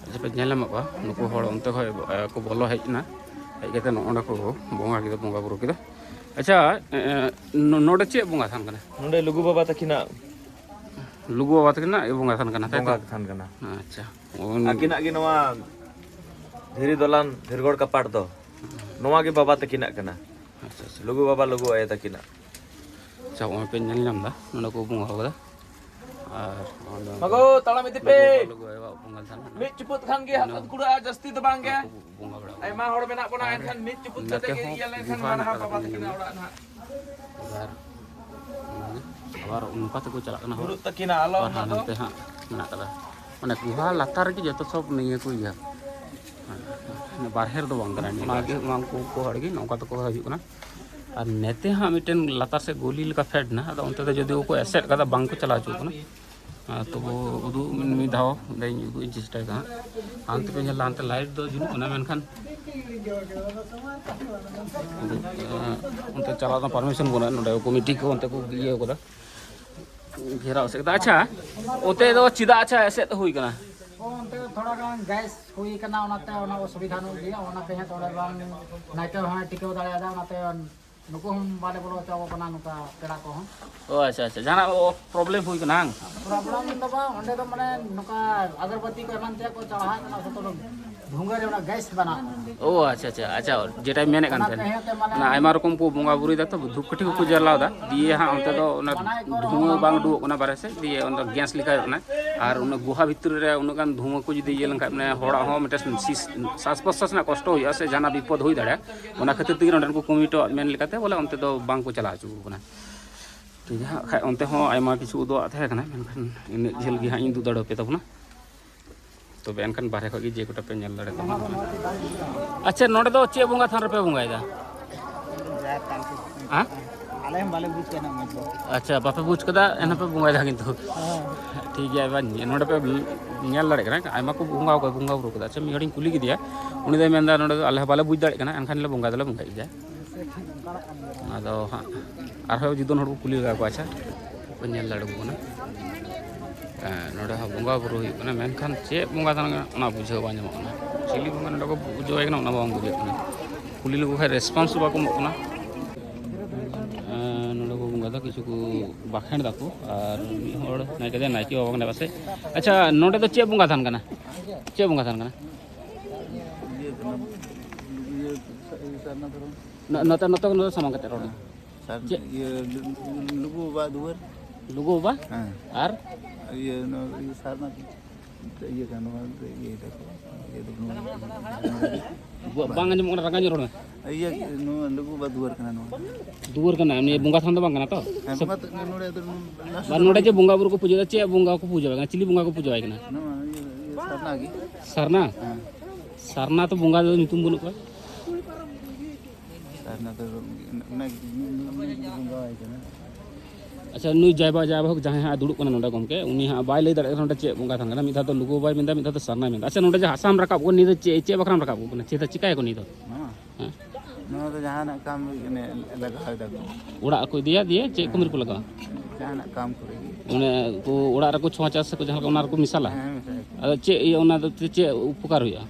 ᱟᱪᱪᱷᱟ, ᱯᱮ ᱧᱮᱞ ᱧᱟᱢᱮᱫ ᱠᱚᱣᱟ, ᱱᱩᱠᱩ ᱦᱚᱲ ᱚᱱᱛᱮ ᱠᱷᱚᱡ, ᱮ, ᱠᱚ ᱵᱚᱞᱚ ᱦᱮᱡ ᱮᱱᱟ᱾ ᱦᱮᱡ ᱠᱟᱛᱮ ᱱᱚᱜᱼᱚ ᱱᱚᱰᱮ ᱠᱚ ᱵᱚᱸᱜᱟ ᱠᱮᱫᱟ, ᱵᱚᱸᱜᱟ ᱵᱩᱨᱩ ᱠᱮᱫᱟ᱾ ᱟᱪᱪᱷᱟ, ᱮ, ᱮ, ᱱᱚ-, ᱱᱚᱰᱮ ᱪᱮᱫ ᱵᱚᱸᱜᱟ ᱛᱷᱟᱱ ᱠᱟᱱᱟ? ᱱᱚᱰᱮ ᱞᱩᱜᱩ ᱵᱟᱵᱟ ᱛᱟᱹᱠᱤᱱᱟᱜ ᱞᱩᱜᱩ ᱵᱟᱵᱟ ᱛᱟᱹᱠᱤᱱᱟᱜ ᱵᱚᱸᱜᱟ ᱛᱷᱟᱱ ᱠᱟᱱᱟ, ᱛᱟᱭ ᱛᱚ? ᱵᱚᱸᱜᱟ ᱛᱷᱟᱱ ᱠᱟᱱᱟ᱾ ᱟᱪᱪᱷᱟ᱾ ᱩᱱ- ᱟᱹᱠᱤᱱᱟᱜ ᱜᱮ ᱱᱚᱣᱟ ᱫᱷᱤᱨᱤ ᱫᱚᱞᱟᱱ ᱫᱷᱤᱨᱜᱚᱲ ᱠᱟᱯᱟᱴ ᱫᱚ᱾ ᱱᱚᱣᱟ ᱜᱮ ᱵᱟᱵᱟ ᱛᱟᱹᱠᱤᱱᱟᱜ ᱠᱟᱱᱟ᱾ ᱟᱪᱪᱷᱟ, ᱟᱪᱪᱷᱟ᱾ ᱞᱩᱜᱩ ᱵᱟᱵᱟ, ᱞᱩᱜᱩ ᱟᱭᱳ ᱛᱟᱹᱠᱤᱱᱟᱜ᱾ ᱟᱪᱪᱷᱟ, ᱱᱚᱜᱼᱚᱭ ᱯᱮ ᱧᱮᱞ ᱧᱟᱢ ᱮᱫᱟ, ᱱᱚᱰᱮ ᱠᱚ ᱵᱚᱸᱜᱟ ᱟᱠᱟᱫᱟ᱾ ᱟᱨ ᱱᱚᱜᱼᱚᱭ ᱱᱚᱰᱮ ᱢᱟᱜᱳ, ᱛᱟᱲᱟᱢ ᱤᱫᱤ ᱯᱮ᱾ ᱞᱩᱜᱩ ᱵᱟᱵᱟ, ᱞᱩᱜᱩ ᱟᱭᱳᱣᱟᱜ ᱵᱚᱸᱜᱟ ᱛᱷᱟᱱ ᱦᱟᱸᱜ᱾ ᱢᱤᱫ ᱪᱩᱯᱩᱫ ᱠᱷᱟᱱ ᱜᱮ ᱦᱟᱛ ᱠᱩᱲᱟᱹᱜᱼᱟ, ᱡᱟᱹᱥᱛᱤ ᱫᱚ ᱵᱟᱝ ᱜᱮ᱾ ᱠᱚ ᱵᱚᱸᱜᱟ ᱵᱟᱲᱟ ᱟᱠᱟᱫᱟ᱾ ᱟᱭᱢᱟ ᱦᱚᱲ ᱢᱮᱱᱟᱜ ᱵᱚᱱᱟ, ᱟᱨ ᱮᱱᱠᱷᱟᱱ ᱢᱤᱫ ᱪᱩᱯᱩᱫ ᱱᱚᱛᱮ ᱠᱟᱛᱮ ᱜᱮ ᱦᱚᱸ ᱤᱭᱟᱹ ᱞᱮᱱᱠᱷᱟᱱ ᱜᱩᱦᱟ ᱢᱟᱨᱦᱟ ᱢᱮᱱᱟᱜ ᱵᱟᱵᱟ ᱛᱟᱠᱚ ᱛᱟᱹᱠᱤᱱᱟᱜ ᱧᱮᱞ ᱚᱲᱟᱜ ᱱᱟᱦᱟᱜ᱾ ᱟᱨ ᱟᱵᱟᱨ ᱱᱚᱝᱠᱟ ᱛᱮᱠᱚ ᱪᱟᱞᱟᱜ ᱠᱟᱱᱟ ᱦᱚᱲ᱾ ᱫᱩᱲᱩᱵ ᱛᱟᱹᱠᱤᱱᱟ ᱟᱞᱚ ᱟᱵᱟᱨ ᱚᱱᱟ ᱦᱟᱱᱟ ᱫᱚ᱾ ᱱᱚᱛᱮ ᱦᱟᱸᱜ ᱢᱮᱱᱟᱜ ᱠᱟᱫᱟ᱾ ᱚᱱᱮ ᱜᱩᱦᱟ ᱞᱟᱛᱟᱨ ᱨᱮᱜᱮ ᱡᱚᱛᱚ ᱥᱚᱵ ᱱᱤᱭᱟᱹ ᱠᱚ ᱤᱭᱟᱹ᱾ ᱵᱟᱨᱦᱮ ᱨᱮᱫᱚ ᱵᱟᱝ ᱠᱟᱱᱟ, ᱱᱤᱭᱟᱹ ᱚᱱᱟᱜᱮ ᱵᱟᱨᱦᱮ᱾ ᱚᱱᱟ ᱩᱱᱠᱩ ᱠᱚ ᱦᱚᱲ ᱜᱮ ᱱᱚᱝᱠᱟ ᱛᱮᱠᱚ ᱦᱤᱡᱩᱜ ᱠᱟᱱᱟ᱾ ᱟᱨ ᱱᱮᱛᱮ ᱦᱟᱸᱜ ᱢᱤᱫᱴᱮᱱ ᱞᱟᱛᱟᱨ ᱥᱮᱫ ᱜᱚᱞᱤ ᱞᱮᱠᱟ ᱯᱷᱮᱰ ᱮᱱᱟ, ᱟᱫᱚ ᱚᱱᱛᱮ ᱫᱚ ᱡᱩᱫᱤ ᱠᱚ ᱮᱥᱮᱫ ᱠᱟᱫᱟ, ᱵᱟᱝ ᱠᱚ ᱪᱟᱞᱟᱣ ᱦᱚᱪᱚ ᱠᱟᱱᱟ᱾ ᱟᱨ ᱛᱚᱵᱩ ᱩᱫᱩᱜ ᱢᱤᱫ ᱫᱷᱟᱣ ᱚᱸᱰᱮᱧ ᱩᱫᱩᱜ ᱤᱧ ᱪᱮᱥᱴᱟᱭᱮᱫᱟ ᱦᱟᱸᱜ᱾ ᱦᱟᱱᱛᱮ ᱯᱮ ᱧᱮᱞᱟ, ᱦᱟᱱᱛᱮ ᱞᱟᱭᱤᱴ ᱫᱚ ᱡᱩᱞᱩᱜ ᱠᱟᱱᱟ, ᱢᱮᱱᱠᱷᱟᱱ ᱩᱫᱩᱜ, ᱮᱸ, ᱚᱱᱛᱮ ᱪᱟᱞᱟᱣ ᱨᱮᱱᱟᱜ ᱯᱟᱨᱢᱤᱥᱚᱱ ᱵᱟᱹᱱᱩᱜᱼᱟ᱾ ᱱᱚᱰᱮ ᱠᱚᱢᱤᱴᱤ ᱠᱚ ᱚᱱᱛᱮ ᱠᱚ ᱤᱭᱟᱹ ᱠᱟᱫᱟ, ᱜᱷᱮᱨᱟᱣ ᱮᱥᱮᱫ ᱠᱟᱫᱟ᱾ ᱟᱪᱪᱷᱟ, ᱚᱱᱛᱮ ᱫᱚ ᱪᱮᱫᱟᱜ ᱟᱪᱪᱷᱟ ᱮᱥᱮᱫ ᱦᱩᱭ ᱠᱟᱱᱟ? ᱚᱱᱛᱮ ᱛᱷᱚᱲᱟ ᱜᱟᱱ ᱜᱮᱥ ᱦᱩᱭ ᱠᱟᱱᱟ, ᱚᱱᱟᱛᱮ ᱚᱱᱟ ᱚᱥᱩᱵᱤᱫᱷᱟ ᱧᱚᱜ ᱜᱮᱭᱟ, ᱚᱱᱟᱛᱮ ᱦᱟᱸᱜ ᱛᱷᱚᱲᱟ ᱵᱟᱝ ᱱᱟᱭᱠᱮ ᱦᱚᱸᱭ ᱴᱤᱠᱟᱹᱣ ᱫᱟᱲᱮᱭᱟᱫᱟ, ᱚᱱᱟᱛᱮ ᱱᱩᱠᱩ ᱦᱚᱸ ᱵᱟᱞᱮ ᱵᱚᱞᱚ ᱦᱚᱪᱚ ᱟᱠᱚ ᱠᱟᱱᱟ, ᱱᱚᱝᱠᱟ ᱯᱮᱲᱟ ᱠᱚᱦᱚᱸ᱾ ᱚ, ᱟᱪᱪᱷᱟ, ᱟᱪᱪᱷᱟ, ᱡᱟᱦᱟᱱᱟᱜ ᱚ, ᱯᱨᱚᱵᱞᱮᱢ ᱦᱩᱭ ᱠᱟᱱᱟ, ᱦᱟᱝ? ᱯᱨᱚᱵᱞᱮᱢ ᱫᱚ ᱵᱟᱝ, ᱚᱸᱰᱮ ᱫᱚ ᱢᱟᱱᱮ ᱱᱚᱝᱠᱟ ᱟᱜᱚᱨᱵᱟᱹᱛᱤ ᱠᱚ ᱮᱢᱟᱱ ᱛᱮᱭᱟᱜ ᱠᱚ ᱪᱟᱲᱦᱟᱣ ᱠᱟᱱᱟ, ᱡᱚᱛᱚ ᱫᱷᱩᱝᱜᱟᱹ ᱨᱮ ᱚᱱᱟ ᱜᱮᱥ ᱵᱮᱱᱟᱜ ᱠᱟᱱᱟ᱾ ᱚ, ᱟᱪᱪᱷᱟ, ᱟᱪᱪᱷᱟ, ᱟᱪᱪᱷᱟ, ᱡᱮᱴᱟᱧ ᱢᱮᱱᱮᱫ ᱠᱟᱱ ᱚᱱᱟ ᱛᱟᱦᱮᱸᱱ, ᱛᱮᱦᱮᱧ ᱛᱮ ᱢᱟᱱᱮ ᱚᱱᱟ ᱟᱭᱢᱟ ᱨᱚᱠᱚᱢ ᱠᱚ ᱵᱚᱸᱜᱟ ᱵᱩᱨᱩᱭᱮᱫᱟ ᱛᱚ, ᱫᱷᱩᱯ ᱠᱟᱹᱴᱷᱤ ᱠᱚᱠᱚ ᱡᱟᱞᱟᱣᱫᱟ, ᱫᱤᱭᱮ ᱦᱟᱸᱜ ᱚᱱᱛᱮ ᱫᱚ ᱚᱱᱟ ᱢᱟᱱᱟ ᱜᱮᱠᱚ ᱨᱮᱦᱚᱸ ᱫᱷᱩᱶᱟᱹ ᱵᱟᱝ ᱵᱟᱝ ᱩᱰᱩᱠᱚᱜ ᱠᱟᱱᱟ ᱵᱟᱨᱦᱮ ᱥᱮᱫ, ᱫᱤᱭᱮ ᱚᱱᱟ ᱜᱮᱥ ᱞᱮᱠᱟ ᱦᱩᱭᱩᱜ ᱠᱟᱱᱟ᱾ ᱟᱨ ᱚᱱᱟ ᱜᱩᱦᱟ ᱵᱷᱤᱛᱨᱤ ᱨᱮ ᱩᱱᱟᱹᱜ ᱜᱟᱱ ᱫᱷᱩᱶᱟᱹ ᱠᱚ ᱡᱩᱫᱤ ᱤᱭᱟᱹ ᱞᱮᱱᱠᱷᱟᱱ, ᱢᱟᱱᱮ ᱦᱚᱲᱟᱜ ᱦᱚᱸ ᱢᱤᱫᱴᱮᱱ ᱥᱤᱥ-, ᱥᱟᱥ ᱯᱨᱚᱥᱟᱥ ᱨᱮᱱᱟᱜ ᱠᱚᱥᱴᱚ ᱦᱩᱭᱩᱜᱼᱟ ᱥᱮ ᱡᱟᱦᱟᱱᱟᱜ ᱵᱤᱯᱚᱫ ᱦᱩᱭ ᱫᱟᱲᱮᱭᱟᱜᱼᱟ᱾ ᱚᱱᱟ ᱠᱷᱟᱹᱛᱤᱨ ᱛᱮᱜᱮ ᱱᱚᱸᱰᱮᱱ ᱠᱚ ᱠᱚᱢᱤᱴᱤᱣᱟᱜ ᱢᱮᱱ ᱞᱮᱠᱟᱛᱮ ᱵᱚᱞᱮ ᱚᱱᱛᱮ ᱫᱚ ᱵᱟᱝ ᱠᱚ ᱪᱟᱞᱟᱣ ᱦᱚᱪᱚ ᱟᱠᱚ ᱠᱟᱱᱟ᱾ ᱴᱷᱤᱠ ᱜᱮᱭᱟ ᱦᱟᱸᱜ, ᱠᱷᱟᱡ ᱚᱱᱛᱮ ᱦᱚᱸ ᱟᱭᱢᱟ ᱠᱤᱪᱷᱩ ᱩᱫᱩᱜ ᱟᱜ ᱛᱟᱦᱮᱸ ᱠᱟᱱᱟ, ᱢᱮᱱᱠᱷᱟᱱ ᱤᱱᱟᱹᱜ ᱡᱷᱟᱹᱞ ᱜᱮ ᱦᱟᱸᱜ ᱤᱧ ᱩᱫᱩᱜ ᱫᱟᱲᱮᱭᱟᱯᱮ ᱛᱟᱵᱚᱱᱟ᱾ ᱛᱚᱵᱮ ᱮᱱᱠᱷᱟᱱ ᱵᱟᱨᱦᱮ ᱠᱷᱚᱡ ᱜᱮ ᱡᱮ ᱠᱚᱴᱟ ᱯᱮ ᱧᱮᱞ ᱫᱟᱲᱮ ᱠᱚᱣᱟ᱾ ᱟᱪᱪᱷᱟ, ᱱᱚᱰᱮ ᱫᱚ ᱪᱮᱫ ᱵᱚᱸᱜᱟ ᱛᱷᱟᱱ ᱨᱮᱯᱮ ᱵᱚᱸᱜᱟᱭᱮᱫᱟ? ᱡᱟᱦᱮᱨ ᱛᱷᱟᱱ ᱠᱚ᱾ ᱦᱮᱸ? ᱟᱞᱮ ᱦᱚᱸ ᱵᱟᱞᱮ ᱵᱩᱡᱽ ᱠᱟᱱᱟ ᱢᱚᱡᱽ ᱫᱚ᱾ ᱟᱪᱪᱷᱟ, ᱵᱟᱯᱮ ᱵᱩᱡᱽ ᱠᱟᱫᱟ, ᱮᱱᱦᱚᱸ ᱯᱮ ᱵᱚᱸᱜᱟᱭᱮᱫᱟ ᱠᱤᱱᱛᱩ᱾ ᱦᱮᱸ᱾ ᱴᱷᱤᱠ ᱜᱮᱭᱟ, ᱮᱵᱟᱨ ᱱᱚᱰᱮ ᱯᱮ ᱧᱮᱞ ᱫᱟᱲᱮᱭᱟᱜ ᱠᱟᱱᱟ, ᱟᱭᱢᱟ ᱠᱚ ᱵᱚᱸᱜᱟ ᱠᱚ, ᱵᱚᱸᱜᱟ ᱵᱩᱨᱩ ᱠᱟᱫᱟ᱾ ᱟᱪᱪᱷᱟ, ᱢᱤᱫ ᱦᱚᱲᱤᱧ ᱠᱩᱞᱤ ᱠᱮᱫᱮᱭᱟ, ᱩᱱᱤ ᱫᱚᱭ ᱢᱮᱱᱫᱟ, "ᱱᱚᱰᱮ ᱫᱚ ᱟᱞᱮ ᱦᱚᱸ ᱵᱟᱞᱮ ᱵᱩᱡᱽ ᱫᱟᱲᱮᱭᱟᱜ ᱠᱟᱱᱟ, ᱮᱱᱠᱷᱟᱱ ᱞᱮ ᱵᱚᱸᱜᱟ ᱫᱚᱞᱮ ᱵᱚᱸᱜᱟᱭᱮᱫ ᱜᱮᱭᱟ᱾" ᱟᱫᱚ ᱦᱟᱸᱜ ᱟᱨᱦᱚᱸ ᱡᱩᱫᱟᱹ ᱦᱚᱲ ᱠᱚ ᱠᱩᱞᱤ ᱞᱮᱜᱟ ᱠᱚᱣᱟ, ᱟᱪᱪᱷᱟ, ᱠᱚ ᱧᱮᱞ ᱫᱟᱲᱮ ᱠᱚ ᱠᱟᱱᱟ᱾ ᱦᱮᱸ, ᱱᱚᱰᱮ ᱦᱚᱸ ᱵᱚᱸᱜᱟ ᱵᱩᱨᱩ ᱦᱩᱭᱩᱜ ᱠᱟᱱᱟ, ᱢᱮᱱᱠᱷᱟᱱ ᱪᱮᱫ ᱵᱚᱸᱜᱟ ᱠᱟᱱᱟ ᱚᱱᱟ ᱵᱩᱡᱷᱟᱹᱣ ᱵᱟᱝ ᱧᱟᱢᱚᱜ ᱠᱟᱱᱟ᱾ ᱪᱤᱞᱤ ᱵᱚᱸᱜᱟ ᱱᱚᱰᱮ ᱠᱚ ᱯᱩᱡᱟᱹᱣᱟᱭ ᱠᱟᱱᱟ ᱚᱱᱟ ᱵᱟᱝ ᱵᱩᱡᱷᱟᱹᱜ ᱠᱟᱱᱟ᱾ ᱠᱩᱞᱤ ᱞᱮᱠᱚ ᱠᱷᱟᱱ ᱨᱮᱥᱯᱚᱱᱥ ᱵᱟᱠᱚ ᱮᱢᱚᱜ ᱠᱟᱱᱟ᱾ ᱦᱮᱸ, ᱱᱚᱰᱮ ᱠᱚ ᱵᱚᱸᱜᱟᱭᱮᱫᱟ, ᱠᱤᱪᱷᱩ ᱠᱚ ᱵᱟᱠᱷᱮᱲ ᱫᱟᱠᱚ, ᱟᱨ ᱢᱤᱫ ᱦᱚᱲ ᱱᱟᱭᱠᱮ ᱫᱚ, ᱱᱟᱭᱠᱮ ᱵᱟᱵᱟ ᱠᱟᱱᱟᱭ ᱯᱟᱥᱮᱡ᱾ ᱟᱪᱪᱷᱟ, ᱱᱚᱰᱮ ᱫᱚ ᱪᱮᱫ ᱵᱚᱸᱜᱟ ᱛᱷᱟᱱ ᱠᱟᱱᱟ? ᱪᱮᱫ ᱵᱚᱸᱜᱟ ᱛᱷᱟᱱ ᱠᱟᱱᱟ? ᱤᱭᱟᱹ ᱠᱟᱱᱟ, ᱤᱭᱟᱹ ᱱᱚ- ᱱᱚᱛᱮ ᱱᱚᱛᱮ ᱱᱚᱛᱮ ᱥᱟᱢᱟᱝ ᱠᱟᱛᱮ ᱨᱚᱲ ᱢᱮ᱾ ᱪᱮᱫ? ᱤᱭᱟᱹ ᱞᱩ- ᱞᱩᱜᱩ ᱵᱟᱵᱟ ᱫᱩᱣᱟᱹᱨ᱾ ᱞᱩᱜᱩ ᱵᱟᱵᱟ? ᱦᱮᱸ᱾ ᱟᱨ? ᱤᱭᱟᱹ ᱱᱚᱣᱟ ᱤᱭᱟᱹ ᱥᱟᱨᱱᱟ ᱤᱭᱟᱹ ᱠᱟᱱᱟ, ᱱᱚᱣᱟ ᱤᱭᱟᱹ ᱫᱟᱠᱚ, ᱤᱭᱟᱹ ᱫᱚ ᱱᱚᱣᱟ ᱵᱟᱝ ᱟᱸᱡᱚᱢᱚᱜ ᱠᱟᱱᱟ, ᱨᱟᱸᱜᱟᱣ ᱧᱚᱜ ᱨᱚᱲ ᱢᱮ᱾ ᱤᱭᱟᱹ ᱱᱚᱣᱟ ᱞᱩᱜᱩ ᱵᱟᱵᱟ ᱫᱩᱣᱟᱹᱨ ᱠᱟᱱᱟ ᱱᱚᱣᱟ᱾ ᱫᱩᱣᱟᱹᱨ ᱠᱟᱱᱟ, ᱱᱤᱭᱟᱹ ᱵᱚᱸᱜᱟ ᱛᱷᱟᱱ ᱫᱚ ᱵᱟᱝ ᱠᱟᱱᱟ ᱛᱚ? ᱦᱮᱸ, ᱵᱚᱸᱜᱟ ᱛᱚ ᱱᱚᱰᱮ ᱫᱚ ᱵᱟᱝ, ᱱᱚᱰᱮ ᱡᱮ ᱵᱚᱸᱜᱟ ᱵᱩᱨᱩ ᱠᱚ ᱯᱩᱡᱟᱹᱭᱟ, ᱪᱮᱫ ᱵᱚᱸᱜᱟ ᱠᱚ ᱯᱩᱡᱟᱹ ᱟᱭ ᱠᱟᱱᱟ? ᱪᱤᱞᱤ ᱵᱚᱸᱜᱟ ᱠᱚ ᱯᱩᱡᱟᱹ ᱟᱭ ᱠᱟᱱᱟ? ᱱᱚᱣᱟ ᱤᱭᱟᱹ, ᱤᱭᱟᱹ ᱥᱟᱨᱱᱟ ᱜᱮ᱾ ᱥᱟᱨᱱᱟ? ᱦᱮᱸ᱾ ᱥᱟᱨᱱᱟ ᱛᱚ ᱵᱚᱸᱜᱟ ᱫᱚ ᱧᱩᱛᱩᱢ ᱵᱟᱹᱱᱩᱜ ᱠᱚᱣᱟ᱾ ᱥᱟᱨᱱᱟ ᱫᱚ ᱚᱱᱟ ᱵᱚᱸᱜᱟ ᱟᱭ ᱠᱟᱱᱟ᱾ ᱟᱪᱪᱷᱟ, ᱱᱩᱭ ᱡᱟᱭᱵᱟ, ᱡᱟᱭᱵᱟ ᱦᱳᱠ, ᱡᱟᱦᱟᱸᱭ ᱦᱟᱸᱜ ᱫᱩᱲᱩᱵ ᱠᱟᱱᱟ ᱱᱚᱰᱮ ᱜᱚᱢᱠᱮ, ᱩᱱᱤ ᱦᱟᱸᱜ ᱵᱟᱭ ᱞᱟᱹᱭ ᱫᱟᱲᱮᱭᱟᱜ ᱠᱟᱱᱟ ᱱᱚᱰᱮ ᱪᱮᱫ ᱵᱚᱸᱜᱟ ᱛᱷᱟᱱ ᱠᱟᱱᱟ᱾ ᱢᱤᱫ ᱫᱷᱟᱣ ᱫᱚ ᱞᱩᱜᱩ ᱵᱟᱵᱟᱭ ᱢᱮᱱᱫᱟ, ᱢᱤᱫ ᱫᱷᱟᱣ ᱫᱚ ᱥᱟᱨᱱᱟᱭ ᱢᱮᱱᱫᱟ᱾ ᱟᱪᱪᱷᱟ, ᱱᱚᱰᱮ ᱡᱟᱦᱟᱸ ᱦᱟᱥᱟᱢ ᱨᱟᱠᱟᱵ ᱠᱚ, ᱱᱤᱭᱟᱹ ᱫᱚ ᱪᱮᱫ, ᱪᱮᱫ ᱵᱟᱠᱷᱨᱟᱢ ᱨᱟᱠᱟᱵ ᱠᱚ ᱠᱟᱱᱟ? ᱪᱮᱫ ᱪᱤᱠᱟᱹᱭᱟᱠᱚ ᱱᱤᱭᱟᱹ ᱫᱚ? ᱱᱚᱣᱟ? ᱦᱮᱸ? ᱱᱚᱣᱟ ᱫᱚ ᱡᱟᱦᱟᱱᱟᱜ ᱠᱟᱹᱢᱤ ᱢᱟᱱᱮ ᱞᱟᱜᱟᱣ ᱫᱟᱠᱚ᱾ ᱚᱲᱟᱜ ᱠᱚ ᱤᱫᱤᱭᱟ, ᱫᱤᱭᱮ ᱪᱮᱫ ᱠᱟᱹᱢᱤ ᱨᱮᱠᱚ ᱞᱟᱜᱟᱣᱟ? ᱡᱟᱦᱟᱱᱟᱜ ᱠᱟᱢ ᱠᱚᱨᱮ ᱜᱮ᱾ ᱢᱟᱱᱮ ᱠᱚ ᱚᱲᱟᱜ ᱨᱮᱠᱚ ᱪᱷᱚᱸᱪᱟ ᱥᱮ ᱠᱚ ᱡᱟᱦᱟᱸ ᱞᱮᱠᱟ, ᱚᱱᱟ ᱨᱮᱠᱚ ᱢᱮᱥᱟᱞᱟ? ᱦᱮᱸ, ᱢᱮᱥᱟᱭᱟᱠᱚ᱾ ᱟᱫᱚ ᱪᱮᱫ ᱤᱭᱟᱹ, ᱚᱱᱟ ᱫᱚ ᱪᱮᱫ ᱩᱯᱚᱠᱟᱨ ᱦᱩᱭᱩᱜᱼᱟ?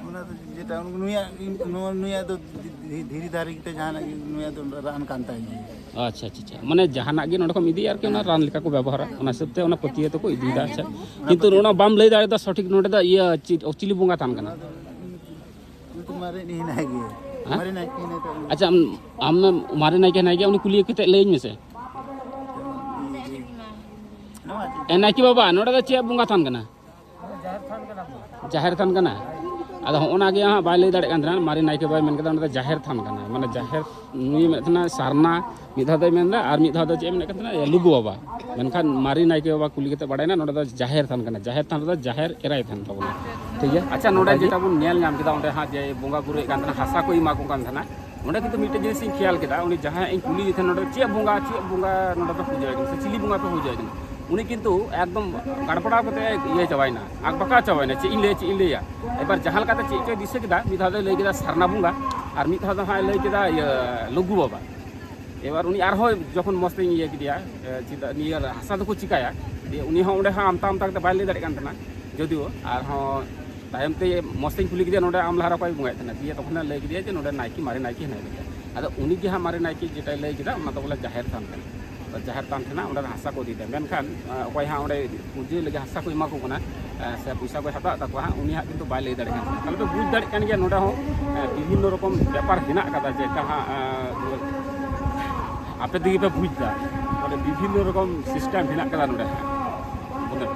ᱚᱱᱟ ᱫᱚ ᱡᱮᱴᱟ ᱱᱩᱭᱟᱜ, ᱱᱚᱣᱟ, ᱱᱩᱭᱟᱜ ᱫᱚ ᱫᱷᱤ-, ᱫᱷᱤ-, ᱫᱷᱤᱨᱤ ᱫᱟᱨᱮ ᱛᱮ ᱡᱟᱦᱟᱱᱟᱜ ᱜᱮ ᱱᱩᱭᱟᱜ ᱫᱚ ᱨᱟᱱ ᱠᱟᱱ ᱛᱟᱭ ᱜᱮᱭᱟ᱾ ᱟᱪᱪᱷᱟ, ᱟᱪᱪᱷᱟ, ᱟᱪᱪᱷᱟ᱾ ᱢᱟᱱᱮ ᱡᱟᱦᱟᱱᱟᱜ ᱜᱮ ᱱᱚᱰᱮ ᱠᱷᱚᱱ ᱤᱫᱤᱭᱟ ᱟᱨᱠᱤ, ᱚᱱᱟ ᱨᱟᱱ ᱞᱮᱠᱟ ᱠᱚ ᱵᱮᱵᱚᱦᱟᱨᱟ, ᱚᱱᱟ ᱦᱤᱥᱟᱹᱵ ᱛᱮ ᱚᱱᱟ ᱯᱟᱹᱛᱭᱟᱹᱣ ᱛᱮᱠᱚ ᱤᱫᱤᱭᱮᱫᱟ᱾ ᱟᱪᱪᱷᱟ, ᱚᱱᱟ ᱠᱤᱱᱛᱩ ᱯᱟᱹᱛᱭᱟᱹᱣ᱾ ᱚᱱᱟ ᱵᱟᱢ ᱞᱟᱹᱭ ᱫᱟᱲᱮᱭᱟᱫᱟ ᱥᱚᱴᱷᱤᱠ, ᱱᱚᱰᱮ ᱫᱚ ᱤᱭᱟᱹ ᱪᱤ-, ᱪᱤᱞᱤ ᱵᱚᱸᱜᱟ ᱛᱷᱟᱱ ᱠᱟᱱᱟ? ᱚᱱᱟ ᱫᱚ ᱩᱱᱤ ᱢᱟᱨᱮ ᱦᱮᱱᱟᱭ ᱜᱮᱭᱟ᱾ ᱦᱮᱸ? ᱢᱟᱨᱮ ᱱᱟᱭᱠᱮ ᱦᱮᱱᱟᱭ ᱛᱟᱵᱚᱱᱟ᱾ ᱟᱪᱪᱷᱟ, ᱟᱢ, ᱟᱢ ᱢᱟᱨᱮ ᱱᱟᱭᱠᱮ ᱦᱮᱱᱟᱭ ᱜᱮᱭᱟ, ᱩᱱᱤ ᱠᱩᱞᱤ ᱠᱟᱛᱮ ᱞᱟᱹᱭᱟᱹᱧ ᱢᱮᱥᱮ᱾ ᱱᱚᱣᱟ ᱪᱮᱫ? ᱮ, ᱱᱟᱭᱠᱮ ᱵᱟᱵᱟ, ᱱᱚᱰᱮ ᱫᱚ ᱪᱮᱫ ᱵᱚᱸᱜᱟ ᱛᱷᱟᱱ ᱠᱟᱱᱟ? ᱡᱟᱦᱮᱨ ᱛᱷᱟᱱ ᱠᱟᱱᱟ᱾ ᱟᱫᱚ ᱦᱚᱸᱜᱼᱚ ᱱᱟ ᱜᱮ ᱦᱟᱸᱜ ᱵᱟᱭ ᱞᱟᱹᱭ ᱫᱟᱲᱮᱭᱟᱜ ᱠᱟᱱ ᱛᱟᱦᱮᱱᱟ᱾ ᱢᱟᱨᱮ ᱱᱟᱭᱠᱮ ᱵᱟᱭ ᱢᱮᱱ ᱠᱮᱫᱟ, ᱚᱸᱰᱮ ᱫᱚ ᱡᱟᱦᱮᱨ ᱛᱷᱟᱱ ᱠᱟᱱᱟ, ᱢᱟᱱᱮ ᱡᱟᱦᱮᱨ, ᱱᱩᱭ ᱢᱮᱱᱮᱫ ᱛᱟᱦᱮᱱᱟ ᱥᱟᱨᱱᱟ, ᱢᱤᱫ ᱫᱷᱟᱣ ᱫᱚᱭ ᱢᱮᱱᱫᱟ, ᱟᱨ ᱢᱤᱫ ᱫᱷᱟᱣ ᱫᱚ ᱪᱮᱫ ᱮ ᱢᱮᱱᱮᱫ ᱠᱟᱱ ᱛᱟᱦᱮᱱᱟ? ᱞᱩᱜᱩ ᱵᱟᱵᱟ᱾ ᱢᱮᱱᱠᱷᱟᱱ ᱢᱟᱨᱮ ᱱᱟᱭᱠᱮ ᱵᱟᱵᱟ ᱠᱩᱞᱤ ᱠᱟᱛᱮ ᱵᱟᱲᱟᱭᱮᱱᱟ, ᱱᱚᱸᱰᱮ ᱫᱚ ᱡᱟᱦᱮᱨ ᱛᱷᱟᱱ ᱠᱟᱱᱟ, ᱡᱟᱦᱮᱨ ᱛᱷᱟᱱ ᱨᱮᱫᱚ ᱡᱟᱦᱮᱨ ᱮᱨᱟᱭ ᱛᱟᱦᱮᱱ ᱛᱟᱵᱚᱱᱟ᱾ ᱴᱷᱤᱠ ᱜᱮᱭᱟ? ᱟᱪᱪᱷᱟ, ᱱᱚᱸᱰᱮ ᱡᱮᱴᱟ ᱵᱚᱱ ᱧᱮᱞ ᱧᱟᱢ ᱠᱮᱫᱟ, ᱚᱸᱰᱮ ᱦᱟᱸᱜ ᱡᱮ ᱵᱚᱸᱜᱟ ᱵᱩᱨᱩᱭᱮᱫ ᱠᱟᱱ ᱛᱟᱦᱮᱱᱟ, ᱦᱟᱥᱟ ᱠᱚ ᱮᱢᱟ ᱠᱚ ᱠᱟᱱ ᱛᱟᱦᱮᱱᱟ, ᱚᱸᱰᱮ ᱠᱤᱱᱛᱩ ᱢᱤᱫᱴᱮᱡ ᱡᱤᱱᱤᱥ ᱤᱧ ᱠᱷᱮᱭᱟᱞ ᱠᱮᱫᱟ, ᱩᱱᱤ ᱡᱟᱦᱟᱸᱭ ᱤᱧ ᱠᱩᱞᱤᱭᱮ ᱛᱟᱦᱮᱱ, "ᱱᱚᱰᱮ ᱪᱮᱫ ᱵᱚᱸᱜᱟ, ᱪᱮᱫ ᱵᱚᱸᱜᱟ ᱱᱚᱰᱮ ᱯᱮ ᱯᱩᱡᱟᱹᱭ ᱠᱟᱱᱟ ᱥᱮ ᱪᱤᱞᱤ ᱵᱚᱸᱜᱟ ᱯᱮ ᱯᱩᱡᱟᱹᱭ ᱠᱟᱱᱟ?" ᱩᱱᱤ ᱠᱤᱱᱛᱩ ᱮᱠᱫᱚᱢ ᱜᱟᱲᱵᱟᱲᱟᱣ ᱠᱟᱛᱮ ᱤᱭᱟᱹ ᱪᱟᱵᱟᱭᱮᱱᱟ, ᱟᱠᱵᱟᱠᱟᱣ ᱪᱟᱵᱟᱭᱮᱱᱟ, ᱪᱮᱫ ᱤᱧ ᱞᱟᱹᱭᱟ, ᱪᱮᱫ ᱤᱧ ᱞᱟᱹᱭᱟ᱾ ᱮᱵᱟᱨ ᱡᱟᱦᱟᱸ ᱞᱮᱠᱟᱛᱮ ᱪᱮᱫ ᱪᱚᱭ ᱫᱤᱥᱟᱹ ᱠᱮᱫᱟ, ᱢᱤᱫ ᱫᱷᱟᱣ ᱫᱚᱭ ᱞᱟᱹᱭ ᱠᱮᱫᱟ ᱥᱟᱨᱱᱟ ᱵᱚᱸᱜᱟ, ᱟᱨ ᱢᱤᱫ ᱫᱷᱟᱣ ᱫᱚ ᱦᱟᱸᱜ ᱞᱟᱹᱭ ᱠᱮᱫᱟ ᱤᱭᱟᱹ ᱞᱩᱜᱩ ᱵᱟᱵᱟ᱾ ᱮᱵᱟᱨ ᱩᱱᱤ ᱟᱨᱦᱚᱸ ᱡᱚᱠᱷᱚᱱ ᱢᱚᱡᱽ ᱛᱮᱧ ᱤᱭᱟᱹ ᱠᱮᱫᱮᱭᱟ, ᱮ, ᱪᱮᱫᱟᱜ ᱱᱤᱭᱟᱹ ᱦᱟᱥᱟ ᱫᱚᱠᱚ ᱪᱤᱠᱟᱭᱟ, ᱫᱤᱭᱮ ᱩᱱᱤ ᱦᱚᱸ ᱚᱸᱰᱮ ᱦᱚᱸ ᱟᱢᱛᱟ ᱟᱢᱛᱟ ᱠᱟᱛᱮ ᱵᱟᱭ ᱞᱟᱹᱭ ᱫᱟᱲᱮᱭᱟᱜ ᱠᱟᱱ ᱛᱟᱦᱮᱱᱟ᱾ ᱡᱚᱫᱤᱭᱳ ᱟᱨᱦᱚᱸ ᱛᱟᱭᱚᱢ ᱛᱮ ᱢᱚᱡᱽ ᱛᱮᱧ ᱠᱩᱞᱤ ᱠᱮᱫᱮᱭᱟ, "ᱱᱚᱰᱮ ᱟᱢ ᱞᱟᱦᱟ ᱨᱮ ᱚᱠᱚᱭ ᱵᱚᱸᱜᱟᱭᱮᱫ ᱛᱟᱦᱮᱱᱟ?" ᱫᱤᱭᱮ ᱛᱚᱠᱷᱚᱱᱮ ᱞᱟᱹᱭ ᱠᱮᱫᱮᱭᱟ ᱡᱮ, "ᱱᱚᱰᱮ ᱱᱟᱭᱠᱮ, ᱢᱟᱨᱮ ᱱᱟᱭᱠᱮ ᱦᱮᱱᱟᱭ ᱠᱮᱫᱮᱭᱟ᱾" ᱟᱫᱚ ᱩᱱᱤ ᱜᱮ ᱦᱟᱸᱜ ᱢᱟᱨᱮ ᱱᱟᱭᱠᱮ ᱡᱮᱴᱟᱭ ᱞᱟᱹᱭ ᱠᱮᱫᱟ, ᱚᱱᱟ ᱫᱚ ᱵᱚᱞᱮ ᱡᱟᱦᱮᱨ ᱛᱷᱟᱱ ᱠᱟᱱᱟ᱾ ᱛᱚ ᱡᱟᱦᱮᱨ ᱛᱷᱟᱱ ᱴᱷᱮᱱᱟᱜ ᱚᱸᱰᱮ ᱦᱟᱥᱟ ᱠᱚ ᱤᱫᱤᱭᱮᱫᱟ, ᱢᱮᱱᱠᱷᱟᱱ, ᱟ, ᱚᱠᱚᱭ ᱦᱟᱸᱜ ᱚᱸᱰᱮ ᱯᱩᱡᱟᱹ ᱞᱟᱹᱜᱤᱫ ᱦᱟᱥᱟ ᱠᱚ ᱮᱢᱟ ᱠᱚ ᱠᱟᱱᱟ, ᱟ, ᱥᱮ ᱯᱚᱭᱥᱟ ᱠᱚᱭ ᱦᱟᱛᱟᱣ ᱛᱟᱠᱚᱣᱟ ᱦᱟᱸᱜ, ᱩᱱᱤ ᱦᱟᱸᱜ ᱠᱤᱱᱛᱩ ᱵᱟᱭ ᱞᱟᱹᱭ ᱫᱟᱲᱮᱭᱟᱜ ᱠᱟᱱᱟ᱾ ᱛᱟᱦᱞᱮ ᱯᱮ ᱵᱩᱡᱽ ᱫᱟᱲᱮᱭᱟᱜ ᱠᱟᱱ ᱜᱮᱭᱟ, ᱱᱚᱰᱮ ᱦᱚᱸ, ᱵᱤᱵᱷᱤᱱᱱᱚ ᱨᱚᱠᱚᱢ ᱵᱮᱯᱟᱨ ᱦᱮᱱᱟᱜ ᱠᱟᱫᱟ, ᱡᱮᱴᱟ ᱦᱟᱸᱜ ᱟᱯᱮ ᱛᱮᱜᱮ ᱯᱮ ᱵᱩᱡᱽ ᱫᱟ᱾ ᱢᱟᱱᱮ ᱵᱤᱵᱷᱤᱱᱱᱚ ᱨᱚᱠᱚᱢ ᱥᱤᱥᱴᱮᱢ ᱦᱮᱱᱟᱜ ᱠᱟᱫᱟ ᱱᱚᱰᱮ ᱦᱟᱸᱜ᱾ ᱢᱟᱱᱮ